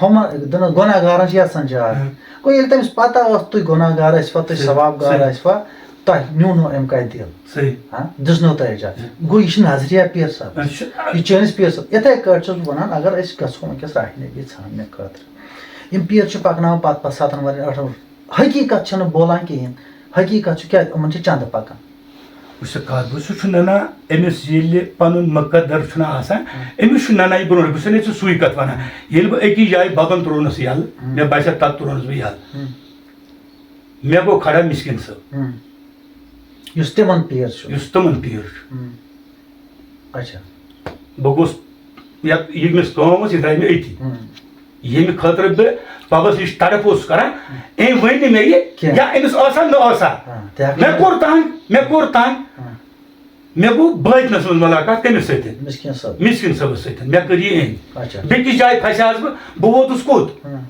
ہُمَن، دوٚپنَس، گۄناہ گارَن چھِ یَژھان جاے۔" ہاں۔ گوٚو ییٚلہِ تٔمِس پَتہ ٲس، تُہۍ گۄناہ گار ٲسِوا، تُہۍ صحیح، ثواب گار صحیح۔ ٲسِوا، تۄہہِ نیوٗنو أمۍ کَتہِ دِل؟ صحیح۔ ہاں، دِژنو تۄہہِ اجازت۔ صحیح۔ گوٚو یہِ چھِ نظریہ پیٖر صٲبَس۔ اچھا۔ یہِ چٲنِس پیٖر صٲب۔ یِتھَے کٲٹھۍ چھُس بہٕ وَنان، اگر أسۍ گژھو وٕنۍکٮ۪س راہہِ نبی ژھانٛڈنہٕ خٲطرٕ، یِم پیٖر چھِ پَکناوان پَتہٕ پَتہٕ سَتَن ؤرِین، ٲٹھَن ؤرِین۔ حقیٖقت چھَنہٕ بولان کِہیٖنۍ۔ حقیٖقت چھُ کیٛاہ؟ یِمَن چھِ چَندٕ پَکان۔ وٕچھ سا کَتھ، بہٕ چھُس چھُ نَنا أمِس ییٚلہِ پَنُن مُقدر چھُنہ آسان، ہُم۔ أمِس چھُ نَنا یہِ برونٛٹھ، بہٕ چھُسَے ژےٚ سُے کَتھ وَنان۔ ییٚلہِ بہٕ أکِس جایہِ بَبَن ترٛوونَس یَلہٕ، ہُم۔ مےٚ باسیٛا تَتھ ترٛوونَس بہٕ یَلہٕ۔ ہُم۔ مےٚ گوٚو کھڑا مِسکِن صٲب۔ ہُم۔ یُس تِمَن پیٖر چھُ۔ یُس تِمَن پیٖر چھُ۔ ہُم۔ اچھا۔ بہٕ گوٚژھ، یَتھ ییٚمِس کٲم ٲس، یہِ درٛاے مےٚ أتی۔ ہُم۔ ییٚمہِ خٲطرٕ بہٕ بَبَس نِش تڑپ اوسُس کران، أمۍ ؤنۍ نہٕ مےٚ یہِ، کینٛہہ۔ یا أمِس ٲسا نہ ٲسا۔ ہاں، تہِ ہٮ۪کہٕ مےٚ نہٕ۔ کوٚر تنگ، مےٚ کوٚر تنگ۔ ہاں۔ مےٚ گوٚو بٲطنَس منٛز مُلاقات کٔمِس سۭتۍ؟ مِسکیٖن صٲب۔ مِسکیٖن صٲبَس سۭتۍ۔ مےٚ کٔر یہِ أمۍ۔ اچھا۔ بیٚکِس جایہِ پھسیٛاس بہٕ، بہٕ ووتُس کوٚت؟ ہاں۔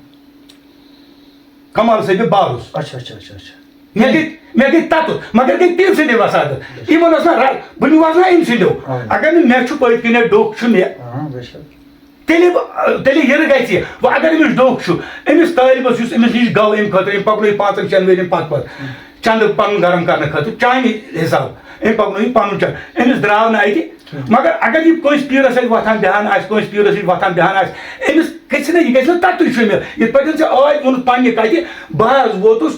کمال صٲبہِ بارُس۔ اچھا، اچھا، اچھا، اچھا۔ مےٚ گٔے، مےٚ گٔے تَتُتھ، مگر گٔے تٔمۍ سٕنٛدے وسادٕ۔ یِمن ٲس نہ راے، بہٕ نِوہَس نہ أمۍ سٕنٛدیو۔ آ۔ اگر نہٕ مےٚ چھُ پٔتۍ کِنۍ ڈوٚکھ چھُ مےٚ۔ آ، بے شک۔ تیٚلہِ، تیٚلہِ یِرٕ گژھِ یہِ۔ وۄنۍ اگر أمِس ڈوٚکھ چھُ، أمِس طٲلبَس یُس أمِس نِش گوٚو اَمہِ خٲطرٕ، أمۍ پَکنوو یہِ پانٛژَن شٮ۪ن ؤرِین پَتہٕ پَتہٕ۔ چندٕ پَنُن گرم کرنہٕ خٲطرٕ، چانہِ حساب۔ أمۍ پَکنوو یہِ پَنُن چندٕ۔ أمِس درٛاو نہٕ اَتہِ۔ مگر اگر یہِ کٲنٛسہِ پیٖرَس سۭتۍ وۄتھان بیٚہان آسہِ، کٲنٛسہِ پیٖرَس سۭتۍ وۄتھان بیٚہان آسہِ، أمِس گژھِ نہ، یہِ گژھِ نہ تَتُے شٲمِل۔ یِتھ پٲٹھۍ ژےٚ ٲدۍ ووٚنُتھ پنٛنہِ کَتھِ، بہٕ حظ ووتُس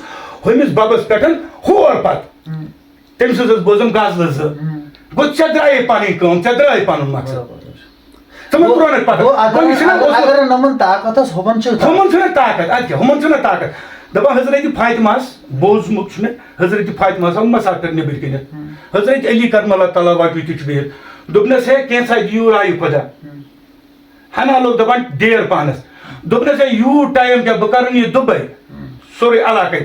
ہُمِس بَبَس پٮ۪ٹھ ہور پَتہٕ۔ ہُم۔ تٔمۍ سٕنٛز حظ بوزُم غزلہٕ زٕ۔ ہُم۔ گوٚو ژےٚ درٛایے پَنٕنۍ کٲم، ژےٚ درٛایے پَنُن مقصد۔ برابر۔ ژٕ مہ گوٚو، ترٛونَکھ پَتہٕ۔ گوٚو اگر، وۄنۍ یہِ چھُنہ اگر، اوسمُت۔ اگر نہٕ یِمَن طاقت ٲس، ہُمَن چھِ طاقت۔ ہُمَن چھُنہ طاقت، اَدٕ کیٛاہ، ہُمَن چھُنہ طاقت۔ دَپان حضرت فاطمہَس بوٗزمُت چھُ مےٚ، حضرت فاطمہَس آو مسافر نیٚبٕرۍ کِنٮ۪تھ۔ ہُم۔ حضرت علی کرم اللہ تعالیٰ وجہہ تہِ چھُ بِہِتھ۔ دوٚپنَس، "ہے، کینٛژھا دِیِو رایہِ خۄدا۔" ہُم۔ ہنا لوگ دَپان ڈیر پانَس۔ دوٚپنَس، "ہے، یوٗت ٹایم کیٛاہ، بہٕ کَرَن یہِ دُبے۔" ہُم۔ سورُے علاقَے۔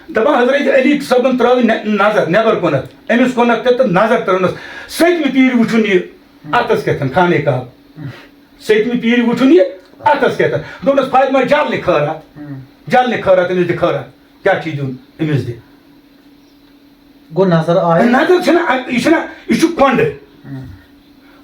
دَپان حضرت علی صٲبَن ترٛٲو نہ-، نظر نیٚبَر کُنَتھ۔ أمِس کُنَتھ تہِ تہٕ نظر ترٛٲونَس۔ سٔتمہِ پیٖرِ وٕچھُن یہِ اَتَس کیٛاہ تھَن خانہ کعبہٕ۔ سٔتمہِ پیٖرِ وٕچھُن یہِ اَتَس کیٛاہ تھَن۔ دوٚپنَس، "فاطمہ، جل نہِ خٲرات۔ ہُم۔ جل نہِ خٲرات، أمِس دِ خٲرات۔ کیٛاہ چھُے دیُن؟ أمِس دِ۔" گوٚو نظر آیہِ۔ نظر چھَنہ، یہِ چھَنہ، یہِ چھُ کۄنٛڈٕ۔ ہُم۔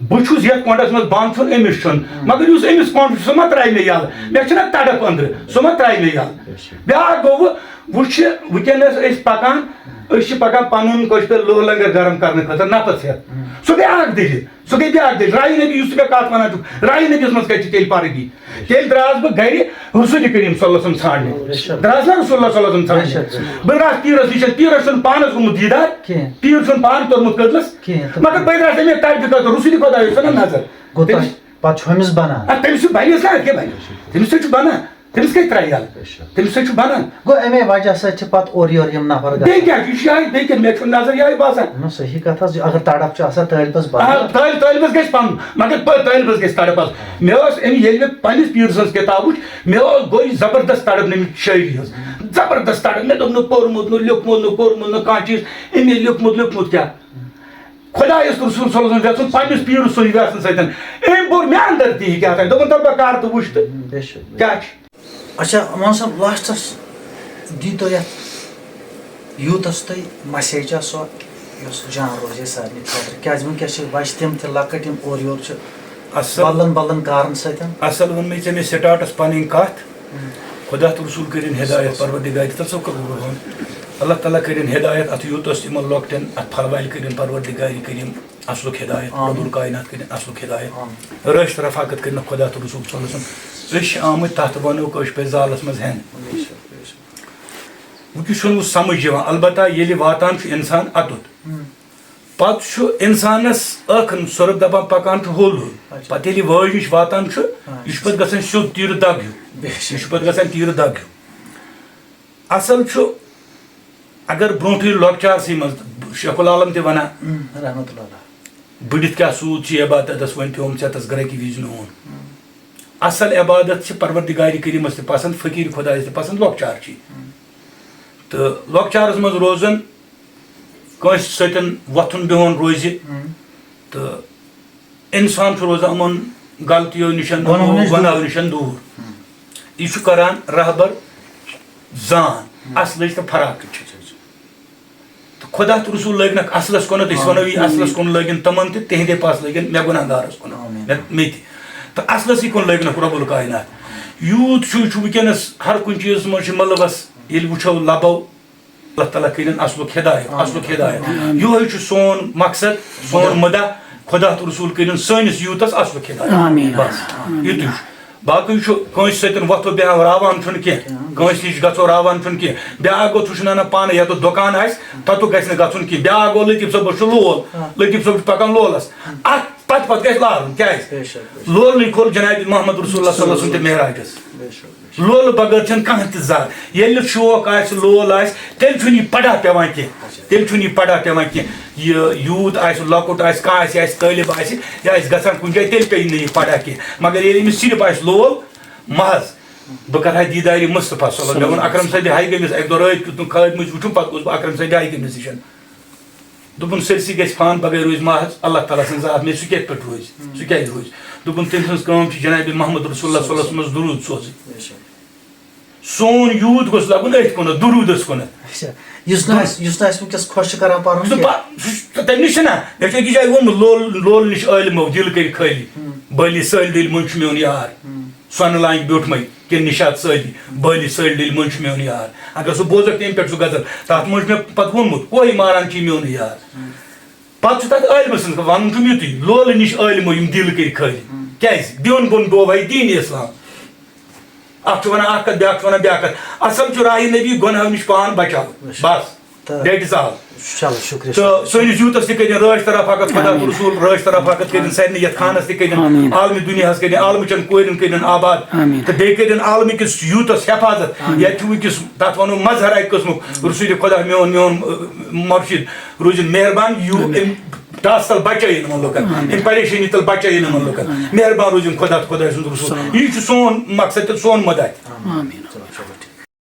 بہٕ چھُس یَتھ کۄنٛڈَس منٛز بنٛد چھُن، أمِس چھُن۔ ہُم۔ مگر یُس أمِس کۄنٛڈ چھُ، سُہ ما ترٛایہِ مےٚ یَلہٕ؟ مےٚ چھَنہ تڑپ أنٛدرٕ، سُہ ما ترٛایہِ مےٚ یَلہٕ؟ بے شک۔ بیٛاکھ گوٚو وۄنۍ، وٕچھ، وٕنکیٚنَس أسۍ پَکان، أسۍ چھِ پَکان پَنُن کٲشِر پٲٹھۍ لوہ لنگر گرم کرنہٕ خٲطرٕ نفس ہٮ۪تھ۔ ہُم۔ سُہ گٔے اَکھ دٔلیٖل۔ سُہ گٔے بیٛاکھ دٔلیٖل۔ راہی نبی یُس ژٕ مےٚ کَتھ وَنان چھُکھ، راہی نبیَس منٛز کَتہِ چھِ تیٚلہِ فرق یی؟ تیٚلہِ درٛاس بہٕ گَرِ رسول کریم صلی اللہ علیہ وسلم ژھانٛڈنہِ۔ بے شک۔ درٛاس نہ رسول اللہ صلی اللہ علیہ وسلم ژھانٛڈنہِ؟ بے شک۔ بہٕ درٛاس پیٖرَس نِش، پیٖرَس چھُنہٕ پانَس گوٚمُت دیٖدار۔ کینٛہہ۔ پیٖر چھُنہٕ پانہٕ توٚرمُت کٔدلَس۔ کینٛہہ۔ مگر بہٕ درٛاس اَمے طرفہِ خٲطرٕ، رسول خۄدایَس چھُنہ نظر۔ گوٚو تٔمِس تۄہہِ، پتہٕ چھُ ہُمِس بنان۔ اَدٕ تٔمِس چھُ بنیس نا، اَدٕ کیٛاہ بنہِ؟ تٔمِس سۭتۍ چھُ بنان۔ تٔمِس کَتہِ ترٛایہِ یَلہٕ؟ بے شک۔ تٔمِس سۭتۍ چھُ بَنان۔ گوٚو اَمے وجہ سۭتۍ چھِ پَتہٕ اورٕ یورٕ یِم نفر گژھان۔ بیٚیہِ کیٛاہ چھُ؟ یہِ چھُ یِہوٚے، بیٚیہِ کیٛاہ؟ مےٚ چھُ نظر یِہوٚے باسان۔ نہ، صحیح کَتھ حظ، اگر تڑپ چھِ آسان طٲلبَس آ، بَنان۔ طٲلب-، طٲلبَس گژھِ پَنُن، مگر پٔ-، طٲلبَس گژھِ تڑپ آسٕنۍ۔ مےٚ ٲس أمۍ، ییٚلہِ مےٚ پنٛنِس پیٖرٕ سٕنٛز کِتاب وٕچھ، مےٚ اوس، گوٚو یہِ زبردست تڑپ نہٕ أمِس شٲعری ہٕنٛز۔ زبردست تڑپ۔ مےٚ دوٚپ، نہٕ پوٚرمُت، نہٕ لیوٚکھمُت، نہٕ کوٚرمُت، نہٕ کانٛہہ چیٖز۔ أمۍ ییٚلہِ لیوٚکھمُت، لیوٚکھمُت کیٛاہ؟ خۄدایَس تہٕ رسول صلی اللہ علیہ وسلم یَژھُن پنٛنِس پیٖرٕ سٕنٛدِ یَژھُن سۭتۍ۔ أمۍ بوٚر مےٚ اندر تہِ یہِ کیٛاہ تام۔ دوٚپُن، تَلہٕ بہٕ کَرٕ تہٕ وٕچھِ تہٕ بے شک، بے شک۔ کیٛاہ چھِ؟ اچھا، امان صٲب، لاسٹَس دیٖتو یَتھ یوٗتَس تُہۍ مسیجا سۄ، یۄس جان روزِ ہے سارنٕے خٲطرٕ۔ کیٛازِ وٕنکیٚس چھِ بَچہِ تِم تہِ لۄکٕٹۍ، یِم اورٕ یورٕ چھِ اصل۔ بدلن بدلن کارن سۭتۍ۔ اصل ووٚن مےٚ ژےٚ، مےٚ سٹارٹس پنٕنۍ کتھ۔ ہم۔ خدا تہٕ رسول کٔرِن ہدایت، صحیح۔ پروردگار تہٕ ژٕ کر ووٚن۔ اللہ تعالیٰ کٔرِن ہدایت اتھ یوٗتس، یِمن لۄکٹٮ۪ن، اتھ پھلوالہِ کٔرِن پروردگار کریم اصلُک ہدایت، آمین۔ رب الکائنات کٔرِن اصلُک ہدایت۔ آمین۔ رٲچھ تہٕ رفاقت کٔرِن خدا تہٕ رسول صلی اللہ علیہ وسلم۔ أسۍ چھِ آمٕتۍ تتھ ووٚنو کٲشِر پٲٹھۍ زالس منٛز ہٮ۪نہٕ۔ بے شک، بے شک۔ وۄنۍ چھُ سُہ سمجھ یِوان، البتہ ییٚلہِ واتان چھُ انسان اوٚتُتھ، ہم۔ پتہٕ چھُ انسانس ٲخٕر صورت دپان پکان چھُ ہوٚل ہوٚل۔ اچھا۔ پتہٕ ییٚلہِ وٲج نِش واتان چھُ، ہاں۔ یہِ چھُ پتہٕ گژھان سیوٚد تیٖرٕ دگ ہیوٗ۔ بے شک۔ یہِ چھُ پتہٕ گژھان تیٖرٕ دگ ہیوٗ۔ اصل چھُ، اگر برونٛٹھٕے لۄکچارسٕے منٛز، شیخ العالم تہِ ونان، ہم، رحمت اللہ علیہ۔ بٔڑِتھ کیٛاہ سوٗد چھُ عبادتس، وۄنۍ پیوم ژےٚ تس گرکہِ وِزِ میون۔ ہم۔ اصل عبادت چھِ پروردگار کریمس تہِ پسند، فقیٖر خدایس تہِ پسند، لۄکچار چھِ۔ ہم۔ تہٕ لۄکچارس منٛز روزان کٲنٛسہِ سۭتۍ وۄتھُن بِہُن روزِ، ہم۔ تہٕ انسان چھُ روزان یِمن غلطیو نِش، گۄناہو نِش دوٗر۔ گۄناہو نِش دوٗر۔ ہم۔ یہِ چھُ کران رہبر زان، ہم۔ اصلٕچ تہٕ فراقٕچ۔ تہٕ خدا تہٕ رسول لٲگنکھ اصلس کُنتھ، أسۍ آمین۔ ونو یہِ اصلس کُن لٲگِن تِمن تہِ، تِہنٛدے پاس لٲگِن مےٚ گۄناہ گارس کُن، آمین۔ مےٚ، مےٚ تہِ۔ تہٕ اصلسٕے کُن لٲگنکھ رب الکائنات۔ یوٗت چھُ، چھُ وٕنکیٚنس ہر کُنہِ چیٖزس منٛز چھُ مُلوث، ییٚلہِ وٕچھو لبو، اللہ تعالیٰ کٔرِن اصلُک ہدایت، آمین۔ اصلُک ہدایت۔ آمین۔ یِہوٚے چھُ سون مقصد، سون مُدعا۔ مُدعا، خدا تہٕ رسول کٔرِن سٲنِس یوٗتس اصلُک ہدایت۔ آمین۔ بس، آمین۔ یُتُے چھُ۔ باقٕے چھُ کٲنٛسہِ سۭتۍ وۄتھو بیٚہو راوان چھُنہٕ کینٛہہ، ہاں۔ کٲنٛسہِ نِش گژھو راوان چھُنہٕ کینٛہہ۔ بیٛاکھ گوٚو، سُہ چھُنہٕ اَنان پانہٕ یَتھ دُکان آسہِ، تَتُک گژھِ نہٕ گژھُن کینٛہہ۔ بیٛاکھ گوٚو، لطیف صٲبَس چھُ لول، ہاں۔ لطیف صٲب چھُ پَکان لولَس۔ ہاں۔ اَتھ پَتہٕ پَتہٕ گژھِ لارُن۔ کیٛازِ؟ بے شک، بے شک۔ لولنٕے کھوٚل جناب محمد رسول اللہ صلی اللہ علیہ وسلم تہِ معراجَس۔ بے شک، بے شک۔ لولہٕ بغٲر چھَنہٕ کانٛہہ تہِ ذات۔ ییٚلہِ نہٕ شوق آسہِ، لول آسہِ، تیٚلہِ چھُنہٕ یہِ پَڑا پٮ۪وان کینٛہہ۔ اچھا۔ تیٚلہِ چھُنہٕ یہِ پَڑا پٮ۪وان کینٛہہ۔ یہِ یوٗت آسہِ، لۄکُٹ آسہِ، کانٛہہ آسہِ، آسہِ طٲلب آسہِ، یہِ آسہِ گژھان کُنہِ جایہِ، تیٚلہِ پیٚیہِ نہٕ یہِ پَڑا کینٛہہ۔ مگر ییٚلہِ أمِس صرف آسہِ لول، محض، بہٕ کرٕ ہا دیٖدارِ مُصطفیٰ صلی اللہ علیہ وسلم۔ مےٚ ووٚن اکرم صٲبِ ہاے گٔمِس اکہِ دۄہ رٲتۍ کیُتھ نہٕ خواب منٛز وُچھُم، پتہٕ گوس بہٕ اکرم صٲبِ ہاے گٔمِس نِش۔ دوٚپُن، سٲرسٕے گژھِ فان بغٲر روزِ محض، اللہ تعالیٰ سٕنٛز ذات، مےٚ سُہ کتہِ پٮ۪ٹھ روزِ؟ سُہ کیٛازِ روزِ؟ دوٚپُن، تٔمۍ سٕنٛز کٲم چھِ جنابِ محمد رسول اللہ صلی اللہ علیہ وسلمس درود سوزٕنۍ۔ بے شک۔ سون یوٗتھ گوٚژھ لگُن أتھۍ کُنتھ، درودس کُنتھ۔ اچھا، یُس نہٕ اَسہِ، یُس نہٕ اَسہِ وٕنکیٚس خۄش چھُ کران پرُن کینٛہہ۔ بہٕ پا-، سُہ چھُ، تَمہِ نِش چھُنہ، مےٚ چھُ أکِس جایہِ ووٚنمُت، لول، لول نِش عٲلمو، دِل کٔرۍ خٲلی۔ ہُم۔ بٲلی سٲلۍ دِلۍ منٛز چھُ میون یار۔ ہُم۔ سۄنہٕ لانٛگہِ بیوٗٹھمَے، کِنہٕ نِشاط سٲلی، بٲلی سٲلۍ دِلۍ منٛز چھُ میون یار۔ اگر سُہ بوزکھ تَمہِ پٮ۪ٹھ سُہ غزل، تَتھ منٛز چھُ مےٚ پَتہٕ ووٚنمُت، کوہی ماران چھُ میونٕے یار۔ ہُم۔ پَتہٕ چھُ تَتھ عٲلمہٕ سٕنٛز وَنُن چھُم یُتُے، لولہٕ نِش عٲلمو یِم دِل کٔرۍ خٲلی۔ ہُم۔ کیٛازِ؟ دیُن گوٚن گوٚو وَے دیٖنِ اِسلام۔ اکھ چھُ ونان اکھ کتھ، بیٛاکھ چھُ ونان بیٛاکھ کتھ۔ اصل چھُ راہی نبی گۄناہو نِش پان بچاوُن۔ بس۔ تہٕ that is all۔ چلو، شُکریہ۔ تہٕ سٲنِس یوٗتھس تہِ کٔرِن رٲچھ تہٕ رفاقت، خۄدا آمیٖن۔ تہٕ رسول رٲچھ تہٕ رفاقت کٔرِن آمیٖن۔ سارنٕے یتھ خانس تہِ کٔرِن، آمیٖن۔ عالمِ دُنیاہس کٔرِن، عالمٕچن کورٮ۪ن کٔرِن آباد۔ آمیٖن۔ تہٕ بیٚیہِ کٔرِن عالمہٕ کِس یوٗتھس حفاظت۔ آمیٖن۔ یتھ چھُ وٕنکیٚس تتھ ونو مظہر اکہِ قٕسمُک۔ رسول خۄدا میون، میون، اۭں، مرشد روٗزِن مہربان، یوٗ-، آمیٖن۔ أمۍ ٹاس تل بچٲیِن یِمن لُکن، آمیٖن۔ أمۍ پریشٲنی تل بچٲیِن یِمن لُکن۔ آمیٖن۔ مہربان روٗزِن خۄدا تہٕ خۄداے سُنٛد رسول۔ سلام۔ یی چھُ سون مقصد تہٕ سون مدد۔ آمیٖن۔